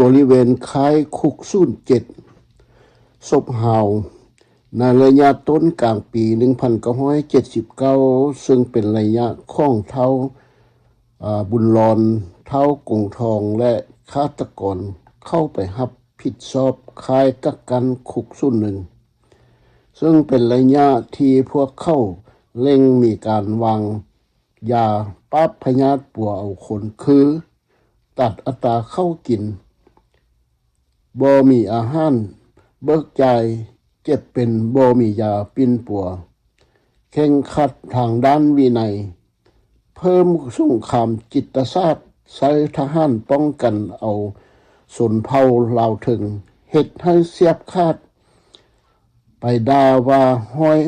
ບໍລິເວນຄ້າຍຄຸກສູນເຈັດ ສົບຫາວ ໃນໄລຍະຕົ້ນກາງປີໜຶ່ງພັນເກົ້າຮ້ອຍເຈັດສິບເກົ້າ ເຊິ່ງເປັນໄລຍະຂອງທ້າວ ອາ ບຸນຫຼອນ, ທ້າວກົງທອງ ແລະ ຄາດຕະກອນເຂົ້າໄປຮັບຜິດຊອບຄ້າຍກັກກັນຄຸກສູນໜຶ່ງ ເຊິ່ງເປັນໄລຍະທີ່ພວກເຂົາເລັ່ງມີການວາງ ຢາປາບພະຍາດປົວເອົາຄົນ ຄື ຕັດອັດຕາເຂົ້າກິນ, ບໍ່ມີອາຫານເບີກຈ່າຍ, ເຈັບເປັນ, ບໍ່ມີຢາປິ່ນປົວ, ເຄັ່ງຄັດທາງດ້ານວິໄນ, ເພີ່ມສົງຄາມຈິດຕະສາດ, ໃຊ້ທະຫານປ້ອງກັນເອົາຊົນເຜົ່າລາວເທິງ, ເຮັດໃຫ້ສຽບຂາດ ໄປດ່າວ່າຮ້ອຍ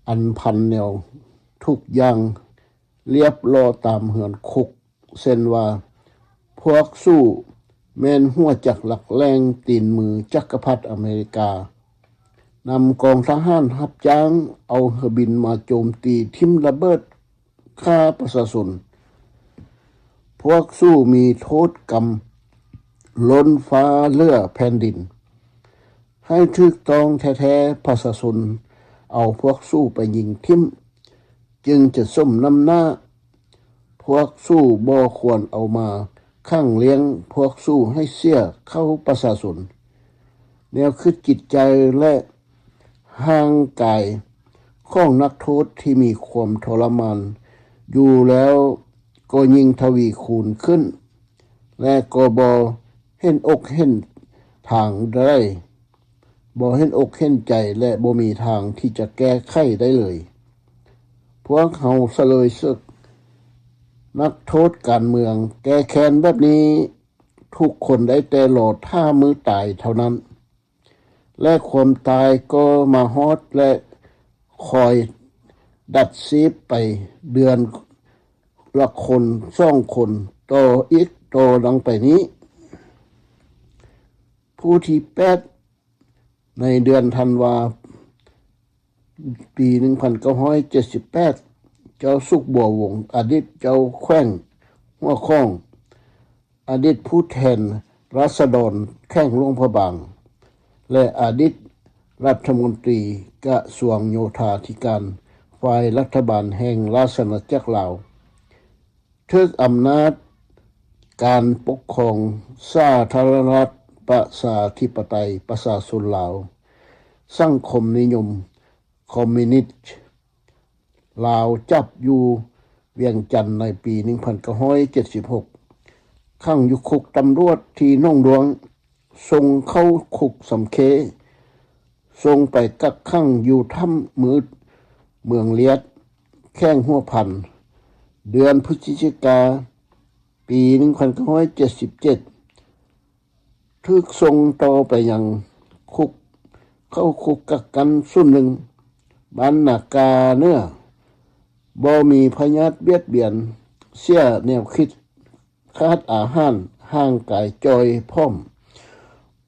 ອັນພັນແນວ, ທຸກຢ່າງລຽບລໍ້ຕາມເຮືອນຄຸກ, ເຊັ່ນວ່າ ພວກສູແມ່ນຫົວຈັກຫຼັກແຫຼ່ງຕີນມືຈັກກະພັດອາເມລິກາ, ນຳກອງທະຫານຮັບຈ້າງເອົາເຮືອບິນມາໂຈມຕີຖິ້ມລະເບີດ ຂ້າປະຊາຊົນ. ພວກສູມີໂທດກຳລົ້ນຟ້າເຫຼືອແຜ່ນດິນ. ໃຫ້ຖືກຕ້ອງແທ້ໆ ປະຊາຊົນເອົາພວກສູໄປຍິງຖິ້ມ ຈຶ່ງຈະສົມນ້ຳໜ້າ. ພວກສູບໍ່ຄວນເອົາມາຂັງລ້ຽງພວກສູໃຫ້ເສຍເຂົ້າປະຊາຊົນ. ແນວຄິດຈິດໃຈ ແລະ ຮ່າງກາຍຂອງນັກໂທດທີ່ມີຄວາມທໍລະມານຢູ່ແລ້ວກໍຍິ່ງທະວີຄູນຂຶ້ນ ແລະ ກໍບໍ່ເຫັນອົກເຫັນທາງໄດ້, ບໍ່ເຫັນອົກເຫັນໃຈ ແລະ ບໍ່ມີທາງທີ່ຈະແກ້ໄຂໄດ້ເລີຍ. ພວກເຮົາສະເລີຍເສິກ ນັກໂທດການເມືອງແກ້ແຄ້ນແບບນີ້ ທຸກຄົນໄດ້ແຕ່ລໍຖ້າມື້ຕາຍເທົ່ານັ້ນ. ແລະ ຄວາມຕາຍກໍມາຮອດ ແລະ ຄອຍດັດຊີບໄປເດືອນລະຄົນສອງຄົນ ຕໍ່ອີກຕໍ່ດັ່ງໄປນີ້. ຜູ້ທີແປດ ໃນເດືອນທັນວາ ປີໜຶ່ງພັນເກົ້າຮ້ອຍເຈັດສິບແປດ ເຈົ້າສຸກ ບົວວົງ ອະດີດເຈົ້າແຂວງຫົວຂອງ, ອະດີດຜູ້ແທນລາຊະດອນແຂວງຫຼວງພະບາງ ແລະ ອະດີດລັດຖະມົນຕີກະຊວງໂຍທາທິການ ຝ່າຍລັດຖະບານແຫ່ງລາຊະອານາຈັກລາວ ຖືກອຳນາດການປົກຄອງສາທາລະນະລັດປະຊາທິປະໄຕປະຊາຊົນລາວ, ສັງຄົມນິຍົມຄອມມິວນິດລາວ ຈັບຢູ່ວຽງຈັນໃນປີໜຶ່ງພັນເກົ້າຮ້ອຍເຈັດສິບຫົກ, ຂັງຢູ່ຄຸກຕຳຫຼວດທີ່ໜອງດວງ, ສົ່ງເຂົ້າຄຸກສຳເຄ, ສົ່ງໄປກັກຂັງຢູ່ຖ້ຳມືດເມືອງລຽດ ແຂວງຫົວພັນ. ເດືອນພຶສຈິກາ ປີໜຶ່ງພັນເກົ້າຮ້ອຍເຈັດສິບເຈັດ ຖືກສົ່ງຕໍ່ໄປຍັງຄຸກ, ເຂົ້າຄຸກກັກກັນສູນໜຶ່ງ ບ້ານນາກາເໜືອ, ບໍ່ມີພະຍາດບຽດບຽນ, ເສຍແນວຄິດ, ຂາດອາຫານ, ຮ່າງກາຍຈ່ອຍຜອມ,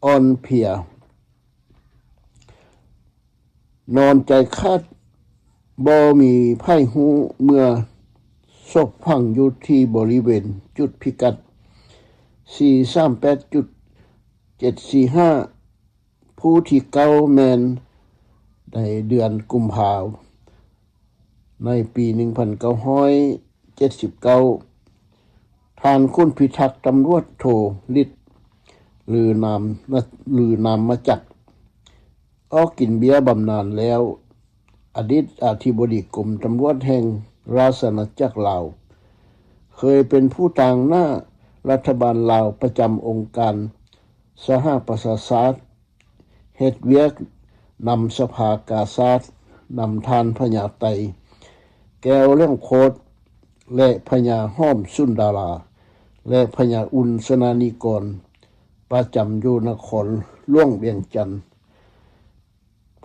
ອ່ອນເພຍ, ນອນໃຈຂາດ, ບໍ່ມີໃຜຮູ້ເມື່ອສົບຝັງຢູ່ທີ່ບໍລິເວນຈຸດພິກັດ ສີ່ສາມແປດຈຸດເຈັດສີ່ຫ້າ. ຜູ້ທີເກົ້າແມ່ນໃນເດືອນກຸມພາ ໃນປີໜຶ່ງພັນເກົ້າຮ້ອຍເຈັດສິບເກົ້າ ທ່ານຂຸນພິທັກຕຳຫຼວດໂທລິດ ຫຼື ນາມ ຫຼື ນາມມະຈັກ ອອກກິນເບ້ຍບຳນານແລ້ວ. ອະດີດອະທິບໍດີກົມຕຳຫຼວດແຫ່ງລາຊະອານາຈັກລາວ, ເຄີຍເປັນຜູ້ຕາງໜ້າລັດຖະບານລາວປະຈຳອົງການສະຫະປະຊາຊາດ, ເຮັດວຽກນຳສະພາກາຊາດ, ນຳທ່ານພະຍາໄຕ ແກ້ວຫຼຽງໂຄດ ແລະ ພະຍາຫອມ ສຸນດາລາ ແລະ ພະຍາອຸ່ນ ສະນານິກອນ ປະຈຳຢູ່ນະຄອນຫຼວງວຽງຈັນ.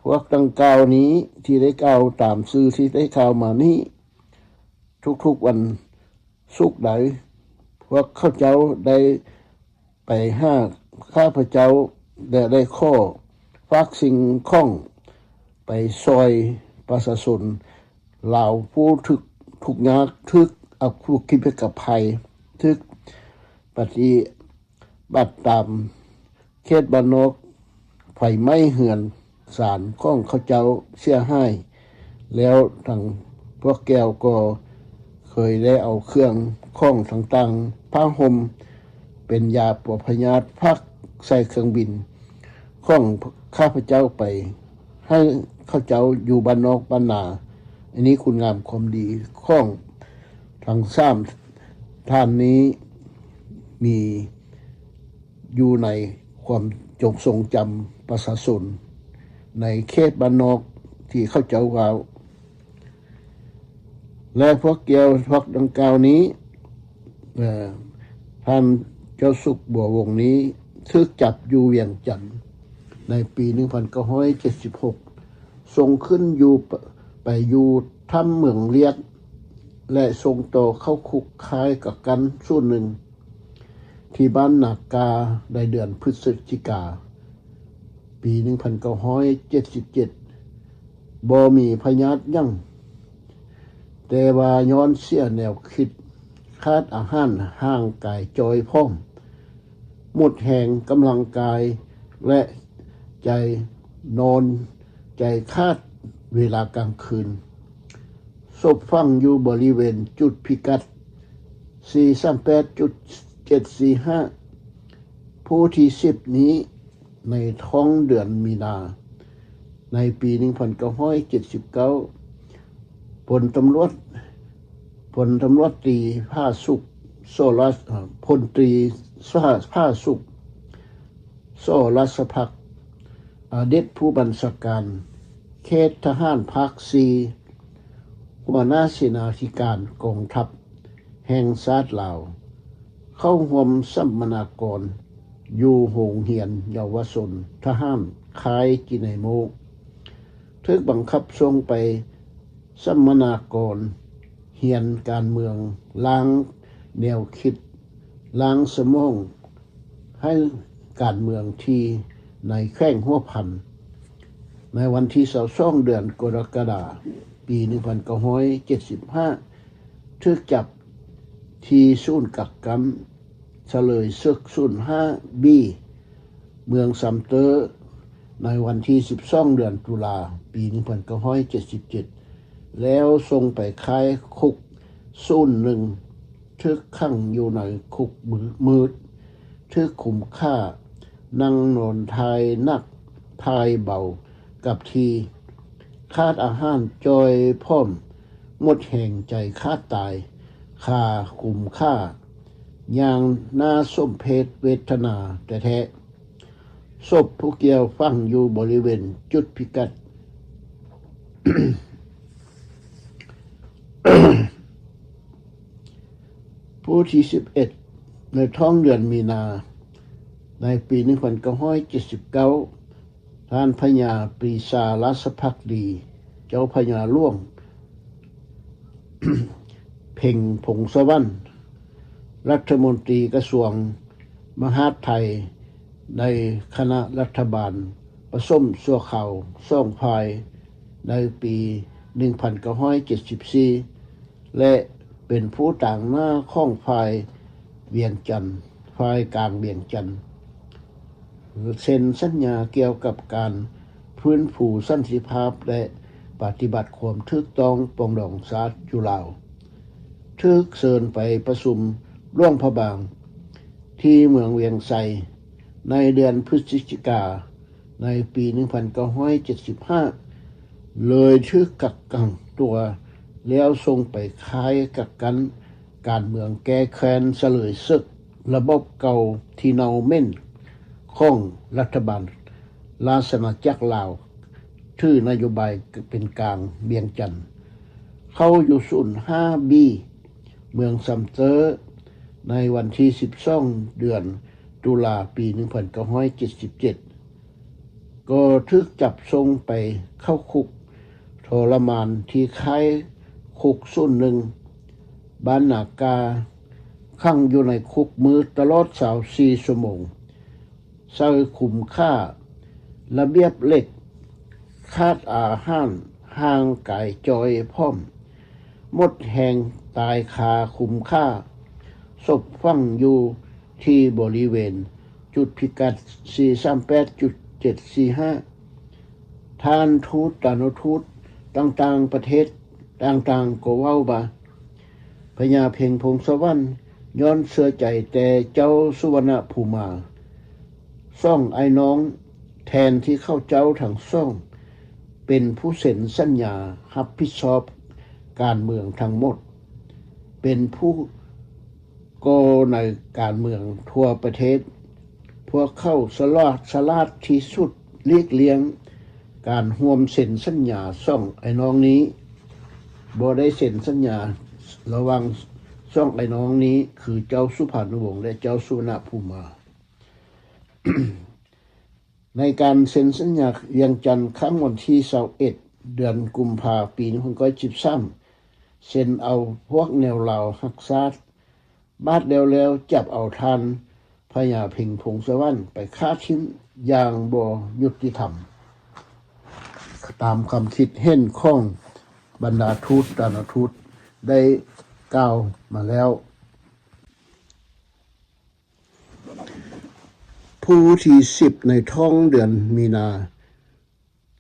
ພວກດັ່ງກ່າວນີ້ ທີ່ໄດ້ກ່າວຕາມຊື່ທີ່ໄດ້ກ່າວມານີ້ ທຸກໆວັນສຸກໃດ ພວກເຂົາເຈົ້າໄດ້ ໄປຫາຂ້າພະເຈົ້າ ແລະ ໄດ້ຂໍຝາກສິ່ງຂອງໄປຊ່ອຍປະຊາຊົນລາວຜູ້ຖືກທຸກຍາກ, ຖືກອະຄຸກຄິດເປັນກັບໄພ, ຖືກປະຕິ ບາດຕາມເຂດບ້ານນອກ ໄຟໄໝ້ເຮືອນຊານຂອງເຂົາເຈົ້າເສຍຫາຍ ແລ້ວທາງພວກແກ້ວກໍເຄີຍໄດ້ເອົາເຄື່ອງຂອງຕ່າງໆ ຜ້າຫົ່ມເປັນຢາປົວພະຍາດ ຝາກໃສ່ເຄື່ອງບິນຂອງຂ້າພະເຈົ້າໄປ ໃຫ້ເຂົາເຈົ້າຢູ່ບ້ານນອກບ້ານນາ. ອັນນີ້ຄຸນງາມຄວາມດີຂອງທັງສາມທ່ານນີ້ ມີຢູ່ໃນຄວາມຈົງ ຊົງຈຳປະຊາຊົນໃນເຂດບ້ານນອກທີ່ເຂົາເຈົ້າເວົ້າ. ແລະ ພວກແກ້ວພັກດັ່ງກ່າວນີ້ ເອີ ທ່ານເຈົ້າສຸກ ບົວວົງ ນີ້ຖືກຈັບຢູ່ວຽງຈັນໃນປີໜຶ່ງພັນເກົ້າຮ້ອຍເຈັດສິບຫົກ ສົ່ງຂຶ້ນຢູ່ ໄປຢູ່ຖ້ຳເມືອງລຽດ ແລະ ສົ່ງຕໍ່ເຂົ້າຄຸກຄ້າຍກັກກັນສູນໜຶ່ງ ທີ່ບ້ານນາກາ ໃນເດືອນພຶສຈິກາ ປີໜຶ່ງພັນເກົ້າຮ້ອຍເຈັດສິບເຈັດ ບໍ່ມີພະຍາດຫຍັງ, ແຕ່ວ່າຍ້ອນເສຍແນວຄິດ, ຂາດອາຫານ, ຮ່າງກາຍຈ່ອຍຜອມ, ໝົດແຮງກຳລັງກາຍ ແລະ ໃຈນອນໃຈຂາດເວລາກາງຄືນ. ສົບຝັງຢູ່ບໍລິເວນຈຸດພິກັດ ສີ່ສາມແປດຈຸດເຈັດສີ່ຫ້າ ຜູ້ທີສິບນີ້ ໃນທ້ອງເດືອນມີນາ ໃນປີໜຶ່ງພັນເກົ້າຮ້ອຍເຈັດສິບເກົ້າ ພົນຕຳຫຼວດ ພົນຕຳຫຼວດຕີ ຜາສຸກ ສໍລາ ເອີ ພົນຕີ ຜາ ຜາສຸກ ສໍລາຊະພັກ ອະດີດຜູ້ບັນຊາການເຂດທະຫານພາກສີ່ ຫົວໜ້າເສນາທິການກອງທັບແຫ່ງຊາດລາວ ເຂົ້າຮ່ວມສຳມະນາກອນຢູ່ໂຮງຮຽນເຍົາວະຊົນທະຫານຄ້າຍຈີໄນໂມ, ຖືກບັງຄັບສົ່ງໄປສຳມະນາກອນຮຽນການເມືອງ, ລ້າງແນວຄິດ, ລ້າງສະໝອງ ໃຫ້ການເມືອງທີ່ໃນແຂວງຫົວພັນ. ໃນວັນທີຊາວສອງ ເດືອນກໍລະກະດາ ປີໜຶ່ງພັນເກົ້າຮ້ອຍເຈັດສິບຫ້າ ຖືກຈັບທີ່ສູນກັກກັນສະເຫຼີຍເສິກສູນຫ້າບີ ເມືອງຊຳເຕີ ໃນວັນທີສິບສອງ ເດືອນຕຸລາ ປີໜຶ່ງພັນເກົ້າຮ້ອຍເຈັດສິບເຈັດ ແລ້ວສົ່ງໄປຄ້າຍຄຸກສູນໜຶ່ງ ຖືກຂັງຢູ່ໃນຄຸກມືດ, ຖືກຂຸມຂ້າ, ນັ່ງນອນຖ່າຍໜັກຖ່າຍເບົາກັບທີ່, ຂາດອາຫານຈ່ອຍຜອມ, ໝົດແຮງໃຈຂາດຕາຍ ຄາຂຸມຂ້າ ຢ່າງໜ້າສົມເພດເວທະນາແທ້ໆ. ສົບຜູ້ກ່ຽວຝັງຢູ່ບໍລິເວນຈຸດພິກັດ ຜູ້ທີສິບເອັດ ໃນທ້ອງເດືອນມີນາ ໃນປີໜຶ່ງພັນເກົ້າຮ້ອຍເຈັດສິບເກົ້າ ທ່ານພະຍາປີຊາລາຊະພັກດີ ເຈົ້າພະຍາຫຼວງ ເພັງ ພົງສະຫວັນ ລັດຖະມົນຕີກະຊວງມະຫາດໄທ ໃນຄະນະລັດຖະບານປະສົມຊົ່ວຄາວສອງຝ່າຍ ໃນປີໜຶ່ງພັນເກົ້າຮ້ອຍເຈັດສິບສີ່ ແລະ ເປັນຜູ້ຕາງໜ້າຂອງຝ່າຍວຽງຈັນ, ຝ່າຍກາງວຽງຈັນ ເຊັນສັນຍາກ່ຽວກັບການຟື້ນຟູສັນຕິພາບ ແລະ ປະຕິບັດຄວາມຖືກຕ້ອງປອງດອງຊາດຢູ່ລາວ. ຖືກເຊີນໄປປະຊຸມຫຼວງພະບາງທີ່ເມືອງວຽງໄຊ ໃນເດືອນພຶສຈິກາ ໃນປີໜຶ່ງພັນເກົ້າຮ້ອຍເຈັດສິບຫ້າ ເລີຍຖືກກັກຂັງຕົວ ແລ້ວສົ່ງໄປຄ້າຍກັກກັນການເມືອງແກ້ແຄ້ນສະເຫຼີຍເສິກລະບອບເກົ່າທີ່ເນົ່າເໝັນຂອງລັດຖະບານລາຊະອານາຈັກລາວ ຖືນະໂຍບາຍເປັນກາງວຽງຈັນ ເຂົ້າຢູ່ສູນຫ້າບີ ເມືອງຊຳເຕີ ໃນວັນທີສິບສອງ ເດືອນຕຸລາ ປີໜຶ່ງພັນເກົ້າຮ້ອຍເຈັດສິບເຈັດ ກໍຖືກຈັບສົ່ງໄປເຂົ້າຄຸກທໍລະມານທີ່ຄ້າຍຄຸກສູນໜຶ່ງ ບ້ານນາກາ, ຂັງຢູ່ໃນຄຸກມືດຕະຫຼອດຊາວສີ່ຊົ່ວໂມງ, ໃສ່ຂຸມຂ້າ, ລະບຽບເຫຼັກ, ຂາດອາຫານ, ຮ່າງກາຍຈ່ອຍຜອມ, ໝົດແຮງຕາຍຄາຂຸມຂ້າ, ສົບຝັງຢູ່ທີ່ບໍລິເວນ ຈຸດພິກັດ ສີ່ສາມແປດຈຸດເຈັດສີ່ຫ້າ ທ່ານທູດຕານຸທູດຕ່າງໆປະເທດຕ່າງໆກໍເວົ້າວ່າ ພະຍາເພັງພົງສະຫວັນຍ້ອນເຊື່ອໃຈແຕ່ເຈົ້າສຸວັນນະພູມາ ສອງອ້າຍນ້ອງ ແທນທີ່ເຂົາເຈົ້າທັງສອງເປັນຜູ້ເຊັນສັນຍາຮັບຜິດຊອບການເມືອງທັງໝົດ ເປັນຜູ້ ກໍໃນການເມືອງທົ່ວປະເທດ ພວກເຂົາສະຫຼາດ ສະຫຼາດທີ່ສຸດ ຫຼີກລ່ຽງການຮ່ວມເຊັນສັນຍາສອງອ້າຍນ້ອງນີ້ ບໍ່ໄດ້ເຊັນສັນຍາລະຫວ່າງສອງອ້າຍນ້ອງນີ້ ຄືເຈົ້າສຸພານຸວົງ ແລະ ເຈົ້າສຸວັນນະພູມາ. ໃນການເຊັນສັນຍາວຽງຈັນຄັ້ງວັນທີຊາວເອັດ ເດືອນກຸມພາ ປີໜຶ່ງພັນເກົ້າຮ້ອຍເຈັດສິບສາມ ເຊັນເອົາພວກແນວລາວຮັກຊາດ ບາດແລ້ວໆຈັບເອົາທ່ານພະຍາເພັງພົງສະຫວັນໄປຂ້າຖິ້ມຢ່າງບໍ່ຍຸຕິທຳ ຕາມຄຳຄິດເຫັນຂອງບັນດາທູດຕານະທູດໄດ້ກ່າວມາແລ້ວ. ຜູ້ທີສິບ ໃນທ້ອງເດືອນມີນາ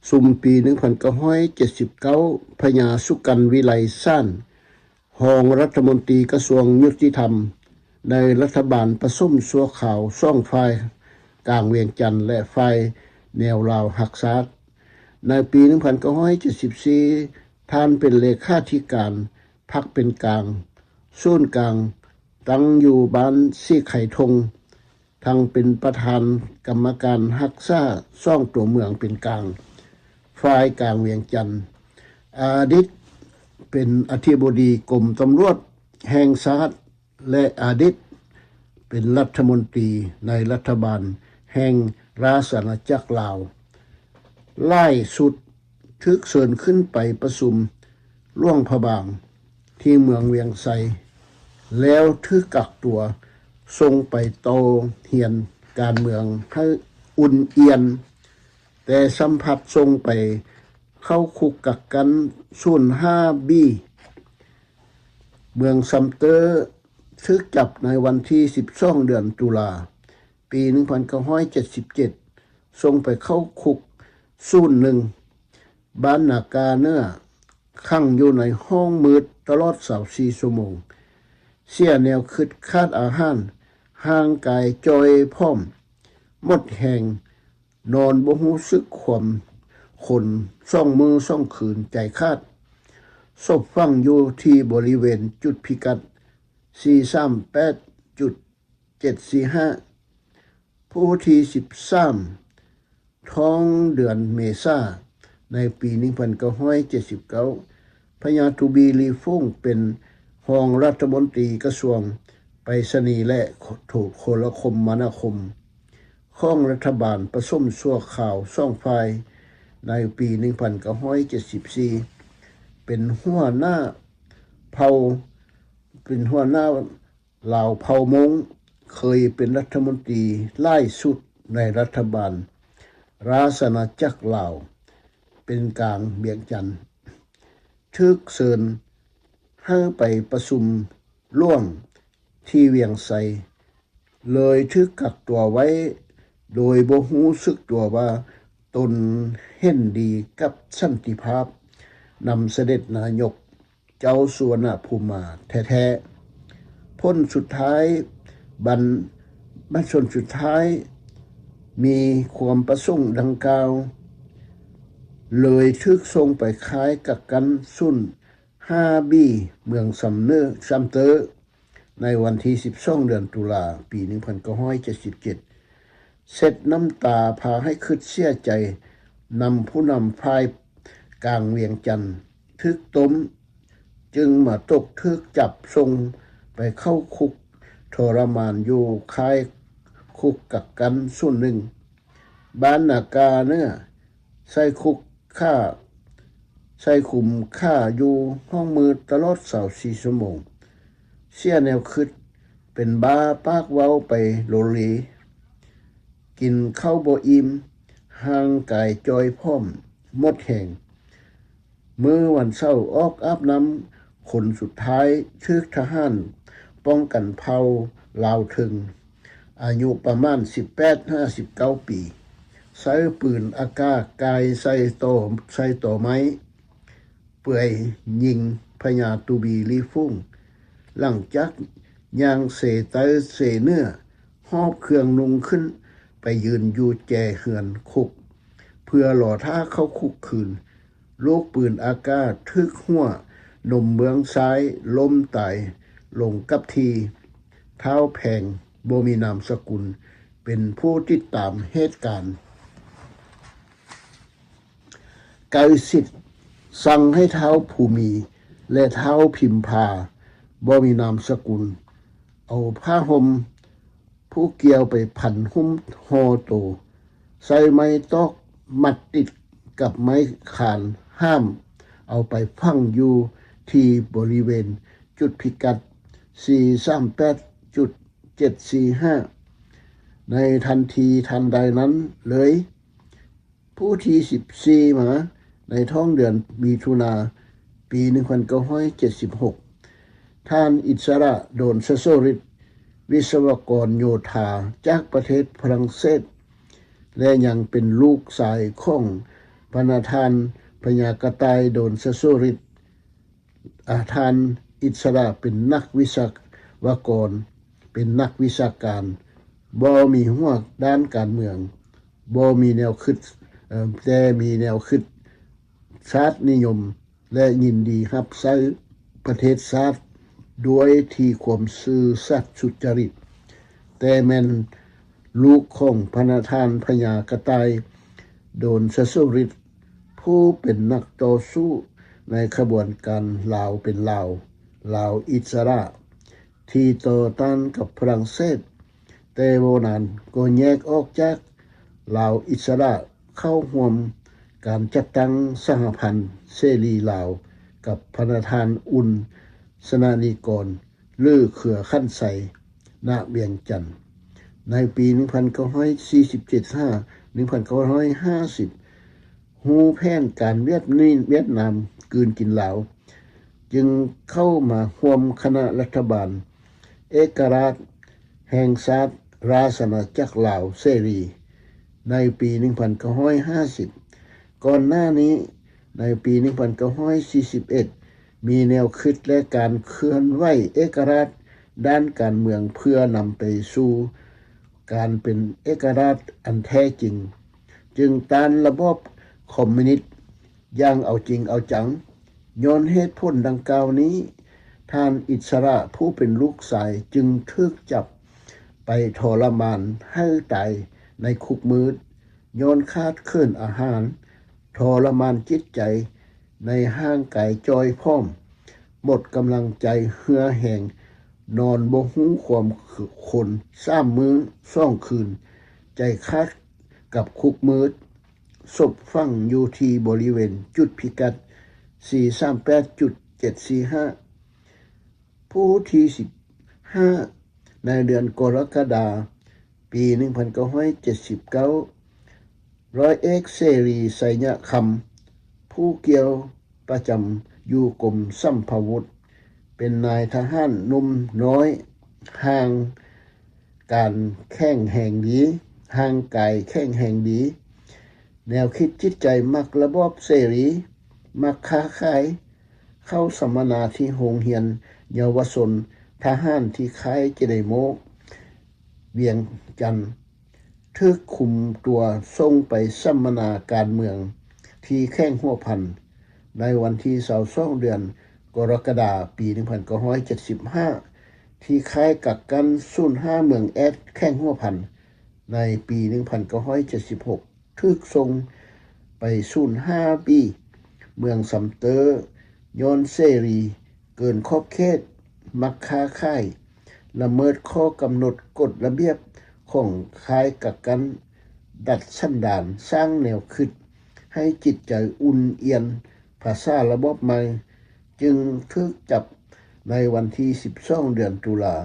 ຊຸມປີໜຶ່ງພັນເກົ້າຮ້ອຍເຈັດສິບເກົ້າ ພະຍາສຸກັນ ວິໄລສານ ຮອງລັດຖະມົນຕີກະຊວງຍຸຕິທຳ ໃນລັດຖະບານປະສົມຊົ່ວຄາວສອງຝ່າຍ ກາງວຽງຈັນ ແລະ ຝ່າຍແນວລາວຮັກຊາດ. ໃນປີໜຶ່ງພັນເກົ້າຮ້ອຍເຈັດສິບສີ່ ທ່ານເປັນເລຂາທິການພັກເປັນກາງ ສູນກາງ ຕັ້ງຢູ່ບ້ານສີໄຄທົ່ງ, ທັງເປັນປະທານກຳມະການຮັກສາສອງຕົວເມືອງເປັນກາງ ຝ່າຍກາງວຽງຈັນ, ອະດິດເປັນອະທິບໍດີກົມຕຳຫຼວດແຫ່ງຊາດ ແລະ ອະດິດເປັນລັດຖະມົນຕີໃນລັດຖະບານແຫ່ງລາຊະອານາຈັກລາວ. ຫຼາຍຊຸດຖືກເຊີນຂຶ້ນໄປປະຊຸມຫຼວງພະບາງທີ່ເມືອງວຽງໄຊ ແລ້ວຖືກກັກຕົວສົ່ງໄປຕໍ່ຮຽນການເມືອງໃຫ້ອຸ່ນອຽນ, ແຕ່ຊ້ຳພັດສົ່ງໄປເຂົ້າຄຸກກັກກັນສູນຫ້າບີ ເມືອງຊຳເຕີ ຖືກຈັບໃນວັນທີສິບສອງ ເດືອນຕຸລາ ປີໜຶ່ງພັນເກົ້າຮ້ອຍເຈັດສິບເຈັດ ສົ່ງໄປເຂົ້າຄຸກສູນໜຶ່ງ ບ້ານນາກາເໜືອ, ຂັງຢູ່ໃນຫ້ອງມືດຕະຫຼອດຊາວສີ່ຊົ່ວໂມງ, ເສຍແນວຄິດ, ຂາດອາຫານ, ຮ່າງກາຍຈ່ອຍຜອມ, ໝົດແຮງ, ນອນບໍ່ຮູ້ສຶກຄວາມຄົນສອງມື້ສອງຄືນ, ໃຈຂາດ. ສົບຝັງຢູ່ທີ່ບໍລິເວນຈຸດພິກັດ ສີ່ສາມແປດຈຸດເຈັດສີ່ຫ້າ. ຜູ້ທີສິບສາມ ທ້ອງເດືອນເມສາ ໃນປີໜຶ່ງພັນເກົ້າຮ້ອຍເຈັດສິບເກົ້າ ພະຍາທູບີລີຟົງ ເປັນຮອງລັດຖະມົນຕີກະຊວງໄປສະນີ ແລະ ໂທລະຄົມມະນາຄົມ ຂອງລັດຖະບານປະສົມຊົ່ວຄາວສອງຝ່າຍ ໃນປີໜຶ່ງພັນເກົ້າຮ້ອຍເຈັດສິບສີ່ ເປັນຫົວໜ້າເຜົ່າ ເປັນຫົວໜ້າ ລາວເຜົ່າມົ້ງ, ເຄີຍເປັນລັດຖະມົນຕີຫຼາຍສຸດໃນລັດຖະບານລາຊະອານາຈັກລາວເປັນກາງວຽງຈັນ, ຖືກເຊີນໃຫ້ໄປປະຊຸມຫຼວງທີ່ວຽງໄຊ, ເລີຍຖືກກັກຕົວໄວ້ໂດຍບໍ່ຮູ້ສຶກຕົວວ່າຕົນເຫັນດີກັບສັນຕິພາບນຳສະເດັດນາຍົກ ເຈົ້າສຸວັນນະພູມາແທ້ໆ. ຜົນສຸດທ້າຍ ບັນ ບັນຊົນສຸດທ້າຍ ມີຄວາມປະສົງດັ່ງກ່າວ ເລີຍຖືກສົ່ງໄປຄ້າຍກັກກັນສູນຫ້າບີ ເມືອງຊຳເນີ ຊຳເຕີ ໃນວັນທີສິບສອງ ເດືອນຕຸລາ ປີໜຶ່ງພັນເກົ້າຮ້ອຍເຈັດສິບເຈັດ ເຊັດນ້ຳຕາພາໃຫ້ຄຶດເສຍໃຈນຳຜູ້ນຳຝ່າຍກາງວຽງຈັນຖືກຕົ້ມ, ຈຶ່ງມາຕົກຖືກຈັບສົ່ງໄປເຂົ້າຄຸກທໍລະມານຢູ່ຄ້າຍຄຸກກັກກັນສູນໜຶ່ງ ບ້ານນາກາເໜືອ, ໃສ່ຄຸກຂ້າ ໃສ່ຄຸມຂ້າຢູ່ຫ້ອງມືດຕະຫຼອດຊາວສີ່ຊົ່ວໂມງ, ເສຍແນວຄຶດ, ເປັນບ້າ, ປາກເວົ້າໄປໂລເລ, ກິນເຂົ້າບໍ່ອີ່ມ, ຮ່າງກາຍຈ່ອຍຜອມ, ໝົດແຮງ. ມື້ວັນເສົາອອກອາບນ້ຳ, ຄົນສຸດທ້າຍຖືກທະຫານປ້ອງກັນເຜົ່າລາວເທິງ ອາຍຸປະມານສິບແປດຫາສິບເກົ້າປີ ໃຊ້ປືນອາກາດກ່າຍໃສ່ຕໍ ໃສ່ຕໍໄມ້ເປື່ອຍ ຍິງພະຍາຕູບີລີຟຸງ. ຫຼັງຈາກຍ່າງເຊໃຕ້ເຊເໜືອ ຫອບເຄື່ອງນຸ່ງຂຶ້ນໄປຢືນຢູ່ແຈເຮືອນຄຸກ ເພື່ອລໍຖ້າເຂົ້າຄຸກຄືນ. ລູກປືນອາກາດຖືກຫົວໜຸ່ມເບື້ອງຊ້າຍລົ້ມຕາຍລົງກັບທີ່. ທ້າວແພງ ບໍ່ມີນາມສະກຸນ ເປັນຜູ້ຕິດຕາມເຫດການໃກ້ຊິດ, ສັ່ງໃຫ້ທ້າວພູມີ ແລະ ທ້າວພິມພາ ບໍ່ມີນາມສະກຸນ ເອົາຜ້າຫົ່ມ ຜູ້ກ່ຽວໄປພັນຫຸ້ມຫໍ່ໂຕ, ໃຊ້ໄມ້ຕອກມັດຕິດກັບໄມ້ຄານຫ້າມ ເອົາໄປຝັງຢູ່ທີ່ບໍລິເວນຈຸດພິກັດ ສີ່ສາມແປດຈຸດເຈັດສີ່ຫ້າ ໃນທັນທີທັນໃດນັ້ນເລີຍ. ຜູ້ທີສິບສີ່ມາ ໃນທ້ອງເດືອນມິຖຸນາ ປີໜຶ່ງພັນເກົ້າຮ້ອຍເຈັດສິບຫົກ ທ່ານອິດສະລະ ໂດນຊະໂຊຣິດ ວິສະວະກອນໂຍທາຈາກປະເທດຝຣັ່ງເສດ ແລະ ຍັງເປັນລູກຊາຍຂອງພະນະທ່ານພະຍາກະຕ່າຍ ໂດນຊະໂຊຣິດ. ອາ ທ່ານອິດສະລະເປັນນັກວິສະວະກອນ, ເປັນນັກວິຊາການ, ບໍ່ມີຫົວດ້ານການເມືອງ, ບໍ່ມີແນວຄິດ, ເອີ ແຕ່ມີແນວຄິດຊາດນິຍົມ ແລະ ຍິນດີຮັບໃຊ້ປະເທດຊາດດ້ວຍທີ່ຄວາມຊື່ສັດສຸດຈະລິດ. ແຕ່ແມ່ນລູກຂອງພະນະທ່ານພະຍາກະຕ່າຍ ໂດນຊະໂຊຣິດ ຜູ້ເປັນນັກຕໍ່ສູ້ໃນຂະບວນການລາວເປັນລາວ, ລາວອິດສະຫຼະ ທີ່ຕໍ່ຕ້ານກັບຝຣັ່ງເສດ. ແຕ່ບໍ່ນານກໍແຍກອອກຈາກລາວອິດສະຫຼະ ເຂົ້າຮ່ວມການຈັດຕັ້ງສະຫະພັນເສລີລາວ ກັບພະນະທ່ານ ອຸ່ນ ສະນະນິກອນ ຫຼື ເຄືອຂັນໄຊ ນະວຽງຈັນ. ໃນປີໜຶ່ງພັນເກົ້າຮ້ອຍສີ່ສິບເຈັດຫາໜຶ່ງພັນເກົ້າຮ້ອຍຫ້າສິບ ຮູ້ແຜນການຫວຽດ ຫວຽດນາມກືນກິນລາວ ຈຶ່ງເຂົ້າມາຮ່ວມຄະນະລັດຖະບານເອກະລາດແຫ່ງຊາດ ລາຊະອານາຈັກລາວເສລີ ໃນປີໜຶ່ງພັນເກົ້າຮ້ອຍຫ້າສິບ. ກ່ອນໜ້ານີ້ ໃນປີໜຶ່ງພັນເກົ້າຮ້ອຍສີ່ສິບເອັດ ມີແນວຄິດ ແລະ ການເຄື່ອນໄຫວເອກະລາດດ້ານການເມືອງ ເພື່ອນຳໄປສູ່ການເປັນເອກະລາດອັນແທ້ຈິງ, ຈຶ່ງຕ້ານລະບອບຄອມມິວນິດຢ່າງເອົາຈິງເອົາຈັງ. ຍ້ອນເຫດຜົນດັ່ງກ່າວນີ້, ທ່ານອິດສະຫຼະຜູ້ເປັນລູກຊາຍຈຶ່ງຖືກຈັບໄປທໍລະມານໃຫ້ຕາຍໃນຄຸກມືດ, ຍ້ອນຂາດເຂີນອາຫານ, ທໍລະມານຈິດໃຈ, ໃນຮ່າງກາຍຈ່ອຍຜອມ, ໝົດກຳລັງໃຈ, ເຫື່ອແຮງ, ນອນບໍ່ຮູ້ຄວາມຄົນສາມມື້ສອງຄືນ, ໃຈຂາດກັບຄຸກມືດ, ສົບຝັງຢູ່ທີ່ບໍລິເວນຈຸດພິກັດ ສີ່ສາມແປດຈຸດເຈັດສີ່ຫ້າ. ຜູ້ທີສິບຫ້າ ໃນເດືອນກໍລະກະດາ ປີໜຶ່ງພັນເກົ້າຮ້ອຍເຈັດສິບເກົ້າ ຮ້ອຍເອກ ເສລີ ໄຊຍະຄຳ ຜູ້ກ່ຽວປະຈຳຢູ່ກົມສຳພາວຸດ ເປັນນາຍທະຫານໜຸ່ມນ້ອຍ ຮ່າງກາຍແຂງແຮງດີ, ຮ່າງກາຍແຂງແຮງດີ, ແນວຄິດຈິດໃຈມັກລະບອບເສລີ, ມັກຄ້າຂາຍ, ເຂົ້າສຳມະນາທີ່ໂຮງຮຽນເຍົາວະຊົນທະຫານທີ່ຄ້າຍເຈໄດໂມ ວຽງຈັນ, ຖືກຄຸມຕົວສົ່ງໄປສຳມະນາການເມືອງທີ່ແຂວງຫົວພັນ ໃນວັນທີຊາວສອງ ເດືອນກໍລະກະດາ ປີໜຶ່ງພັນເກົ້າຮ້ອຍເຈັດສິບຫ້າ ທີ່ຄ້າຍກັກກັນສູນຫ້າເມືອງແອດ ແຂວງຫົວພັນ. ໃນປີໜຶ່ງພັນເກົ້າຮ້ອຍເຈັດສິບຫົກ ຖືກສົ່ງໄປສູນຫ້າບີ ເມືອງຊຳເຕີ ຍ້ອນເສລີເກີນຂອບເຂດ, ມັກຄ້າຂາຍ, ລະເມີດຂໍ້ກຳນົດກົດລະບຽບຂອງຄ້າຍກັກກັນ, ດັດສັນດານ, ສ້າງແນວຄິດໃຫ້ຈິດໃຈອຸ່ນອຽນ, ພາສາລະບອບໃໝ່, ຈຶ່ງຖືກຈັບໃນວັນທີສິບສອງ ເດືອນຕຸລາ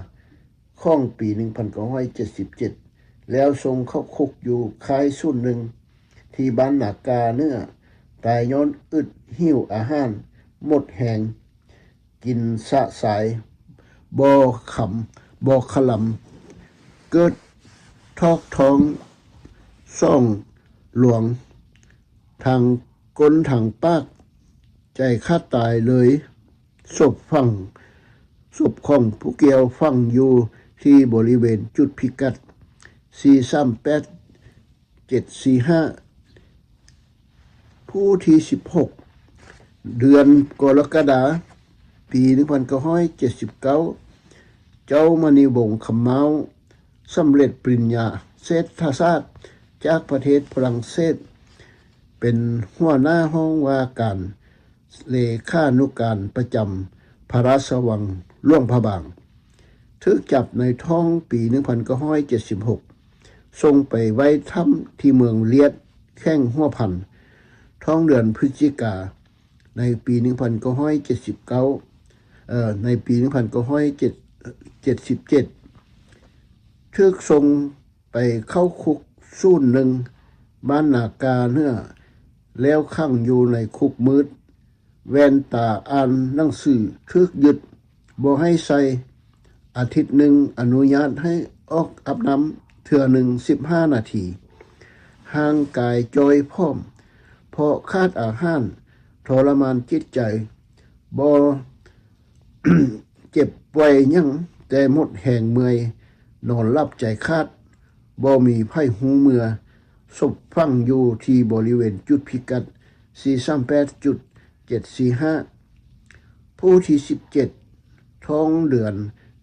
ຂອງປີໜຶ່ງພັນເກົ້າຮ້ອຍເຈັດສິບເຈັດ ແລ້ວສົ່ງເຂົ້າຄຸກຢູ່ຄ້າຍສູນໜຶ່ງ ທີ່ບ້ານນາກາເໜືອ, ຕາຍຍ້ອນອຶດຫິວອາຫານ, ໝົດແຮງ, ກິນຊະຊາຍ, ບໍ່ຄຳ, ບໍ່ຄະລຳ, ເກີດ ຖອກທ້ອງຊ່ອງຫຼວງ ທັງກົ້ນທັງປາກ ໃຈຂາດຕາຍເລີຍ. ສົບຝັງ ສົບຂອງຜູ້ກ່ຽວຝັງຢູ່ທີ່ບໍລິເວນຈຸດພິກັດ ສີ່ສາມແປດ ເຈັດສີ່ຫ້າ. ຜູ້ທີສິບຫົກ ເດືອນກໍລະກະດາ ປີໜຶ່ງພັນເກົ້າຮ້ອຍເຈັດສິບເກົ້າ ເຈົ້າມະນີວົງຄຳມ້າວ ສຳເລັດປະລິນຍາເສດຖະສາດ ຈາກປະເທດຝຣັ່ງເສດ ເປັນຫົວໜ້າຫ້ອງວ່າການ ເລຂານຸການປະຈຳພະລາຊະວັງຫຼວງພະບາງ ຖືກຈັບໃນທ້ອງປີໜຶ່ງພັນເກົ້າຮ້ອຍເຈັດສິບຫົກ ສົ່ງໄປໄວ້ຖ້ຳທີ່ເມືອງລຽດ ແຂວງຫົວພັນ ທ້ອງເດືອນພຶສຈິກາ ໃນປີໜຶ່ງພັນເກົ້າຮ້ອຍເຈັດສິບເກົ້າ ເອີ ໃນປີໜຶ່ງພັນເກົ້າຮ້ອຍເຈັດສິບເຈັດ ຖືກສົ່ງໄປເຂົ້າຄຸກສູນໜຶ່ງ ບ້ານນາກາເໜືອ ແລ້ວຂັງຢູ່ໃນຄຸກມືດ. ແວ່ນຕາອ່ານໜັງສືຖືກຍຶດ ບໍ່ໃຫ້ໃສ່. ອາທິດໜຶ່ງອະນຸຍາດໃຫ້ອອກອາບນ້ຳເທື່ອໜຶ່ງສິບຫ້ານາທີ. ຮ່າງກາຍຈ່ອຍຜອມ ເພາະຂາດອາຫານ, ທໍລະມານຈິດໃຈ, ບໍ່ເຈັບປ່ວຍຫຍັງ, ແຕ່ໝົດແຮງເມື່ອຍ, ນອນຫຼັບໃຈຂາດ, ບໍ່ມີໃຜຮູ້ເມື່ອ. ສົບຝັງຢູ່ທີ່ບໍລິເວນຈຸດພິກັດ ສີ່ສາມແປດຈຸດເຈັດສີ່ຫ້າ. ຜູ້ທີສິບເຈັດ ທ້ອງເດືອນ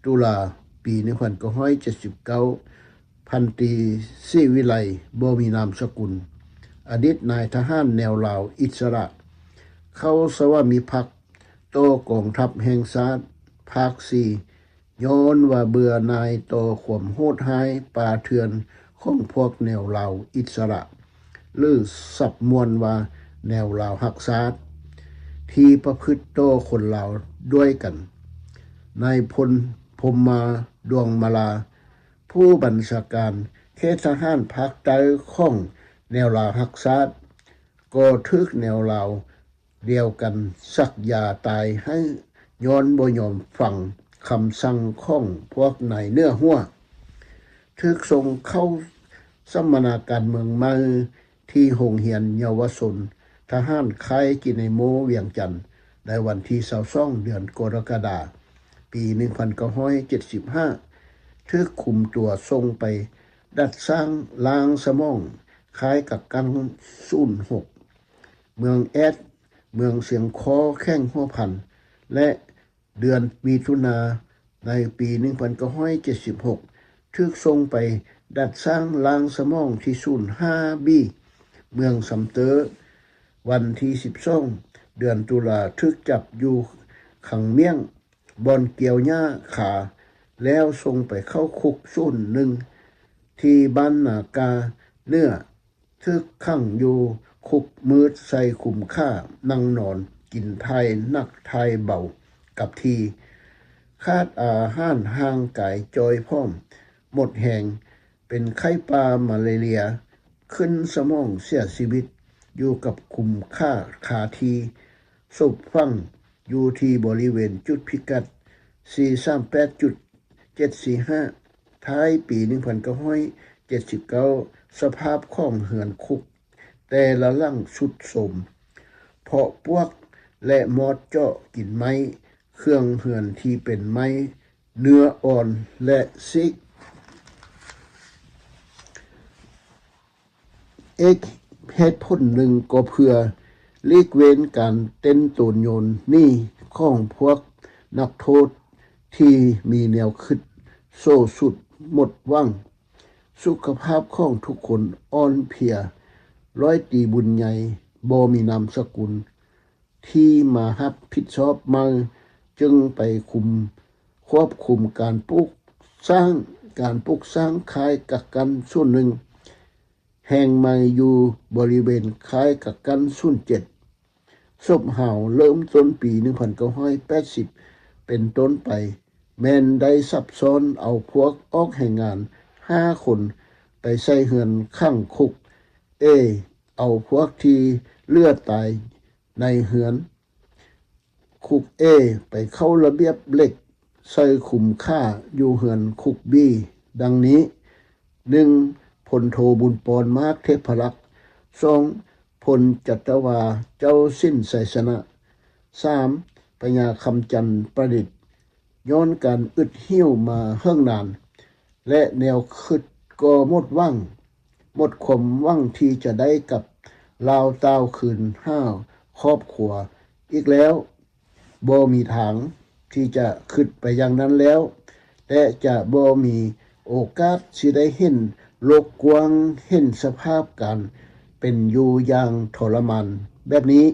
ຕຸລາ ປີໜຶ່ງພັນເກົ້າຮ້ອຍເຈັດສິບເກົ້າ ພັນຕີ ສີວິໄລ ບໍ່ມີນາມສະກຸນ ອະດີດນາຍທະຫານແນວລາວອິດສະຫຼະ ເຂົ້າສະຫວາມິພັກຕໍ່ກອງທັບແຫ່ງຊາດ ພາກສີ່ ຍ້ອນວ່າເບື່ອໜ່າຍຕໍ່ຄວາມໂຫດຮ້າຍປ່າເຖື່ອນຂອງພວກແນວລາວອິດສະຫຼະ ຫຼືສັບມ່ວນວ່າແນວລາວຮັກຊາດ ທີ່ປະພຶດຕໍ່ຄົນລາວດ້ວຍກັນ. ນາຍພົນ ພົມມາ ດວງມາລາ ຜູ້ບັນຊາການເຂດທະຫານພາກໃຕ້ຂອງແນວລາວຮັກຊາດ ກໍຖືກແນວລາວ ດຽວກັນສັກຢາຕາຍໃຫ້ ຍ້ອນບໍ່ຍອມຟັງຄຳສັ່ງຂອງພວກນາຍເໜືອຫົວ. ຖືກສົ່ງເຂົ້າສຳມະນາການເມືອງໃໝ່ ທີ່ໂຮງຮຽນເຍົາວະຊົນທະຫານຄ້າຍຈີໄນໂມວຽງຈັນ ໃນວັນທີຊາວສອງ ເດືອນກໍລະກະດາ ປີໜຶ່ງພັນເກົ້າຮ້ອຍເຈັດສິບຫ້າ ຖືກຄຸມຕົວສົ່ງໄປດັດສ້າງລ້າງສະໝອງຄ້າຍກັກຂັງສູນຫົກ ເມືອງແອດ ເມືອງຊຽງຄໍ້ ແຂວງຫົວພັນ ແລະ ເດືອນມິຖຸນາ ໃນປີໜຶ່ງພັນເກົ້າຮ້ອຍເຈັດສິບຫົກ ຖືກສົ່ງໄປດັດສ້າງລ້າງສະໝອງທີ່ສູນຫ້າບີ ເມືອງຊຳເຕີ. ວັນທີສິບສອງ ເດືອນຕຸລາ ຖືກຈັບຢູ່ຂັງມ້ຽງ ບ່ອນກ່ຽວຫຍ້າຄາ ແລ້ວສົ່ງໄປເຂົ້າຄຸກສູນໜຶ່ງ ທີ່ບ້ານນາກາເໜືອ. ຖືກຂັງຢູ່ຄຸກມືດໃສ່ຂຸມຂ້າ ນັ່ງນອນ ກິນຖ່າຍໜັກຖ່າຍເບົາກັບທີ່ ຂາດອາຫານ, ຮ່າງກາຍຈ່ອຍຜອມ, ໝົດແຮງ, ເປັນໄຂ້ປ່າມາເລເລຍ, ຂຶ້ນສະໝອງ, ເສຍຊີວິດຢູ່ກັບຂຸມຂ້າຄາທີ່. ສົບຝັງຢູ່ທີ່ບໍລິເວນຈຸດພິກັດ ສີ່ສາມແປດຈຸດ ເຈັດສີ່ຫ້າ ທ້າຍປີໜຶ່ງພັນເກົ້າຮ້ອຍເຈັດສິບເກົ້າ ສະພາບຂອງເຮືອນຄຸກແຕ່ລະຫຼັງຊຸດໂຊມ ເພາະປວກ ແລະ ມອດເຈາະກິນໄມ້, ເຄື່ອງເຮືອນທີ່ເປັນໄມ້ເນື້ອອ່ອນ ແລະ ຊີກ. ອີກເຫດຜົນໜຶ່ງກໍເພື່ອຫຼີກເວັ້ນການເຕັ້ນໂຕນໂຍນໜີຂອງພວກນັກໂທດທີ່ມີແນວຄິດໂສສຸດໝົດຫວັງ. ສຸຂະພາບຂອງທຸກຄົນອ່ອນເພຍ. ຮ້ອຍຕີບຸນໃຫຍ່ ບໍ່ມີນາມສະກຸນ ທີ່ມາຮັບຜິດຊອບໃໝ່ ຈຶ່ງໄປຄຸມ ຄວບຄຸມການປຸກສ້າງ, ການປຸກສ້າງຄ້າຍກັກກັນສູນໜຶ່ງ ແຫ່ງໃໝ່ຢູ່ບໍລິເວນຄ້າຍກັກກັນສູນເຈັດ. ສົບຫາວເລີ່ມຕົ້ນປີໜຶ່ງພັນເກົ້າຮ້ອຍແປດສິບເປັນຕົ້ນໄປ ແມ່ນໄດ້ສັບຊ້ອນເອົາພວກອອກແຮງງານຫ້າຄົນໄປໃສ່ເຮືອນຂັງຄຸກເອ, ເອົາພວກທີ່ເຫຼືອຕາຍໃນເຮືອນຄຸກເອ ໄປເຂົ້າລະບຽບເຫຼັກໃສ່ຂຸມຂ້າຢູ່ເຮືອນຄຸກບີ ດັ່ງນີ້. ໜຶ່ງ ພົນໂທ ບຸນປອນ ມາກເທບພະລັກ, ສອງ ພົນຈັດຕະວາ ເຈົ້າສິນ ໄຊຊະນະ, ສາມ ພະຍາຄຳຈັນ ປະດິດ. ຍ້ອນການອຶດຫິ້ວມາເຫິງນານ ແລະ ແນວຄິດກໍໝົດຫວັງ, ໝົດຄວາມຫວັງທີ່ຈະໄດ້ກັບລາວຕ່າວຄືນຫາຄອບຄົວອີກແລ້ວ. ບໍ່ມີທາງທີ່ຈະຄິດໄປຢ່າງນັ້ນແລ້ວ ແລະ ຈະບໍ່ມີໂອກາດຊິໄດ້ເຫັນໂລກກວ້າງ, ເຫັນສະພາບການເປັນຢູ່ຢ່າງທໍລະມານແບບນີ້.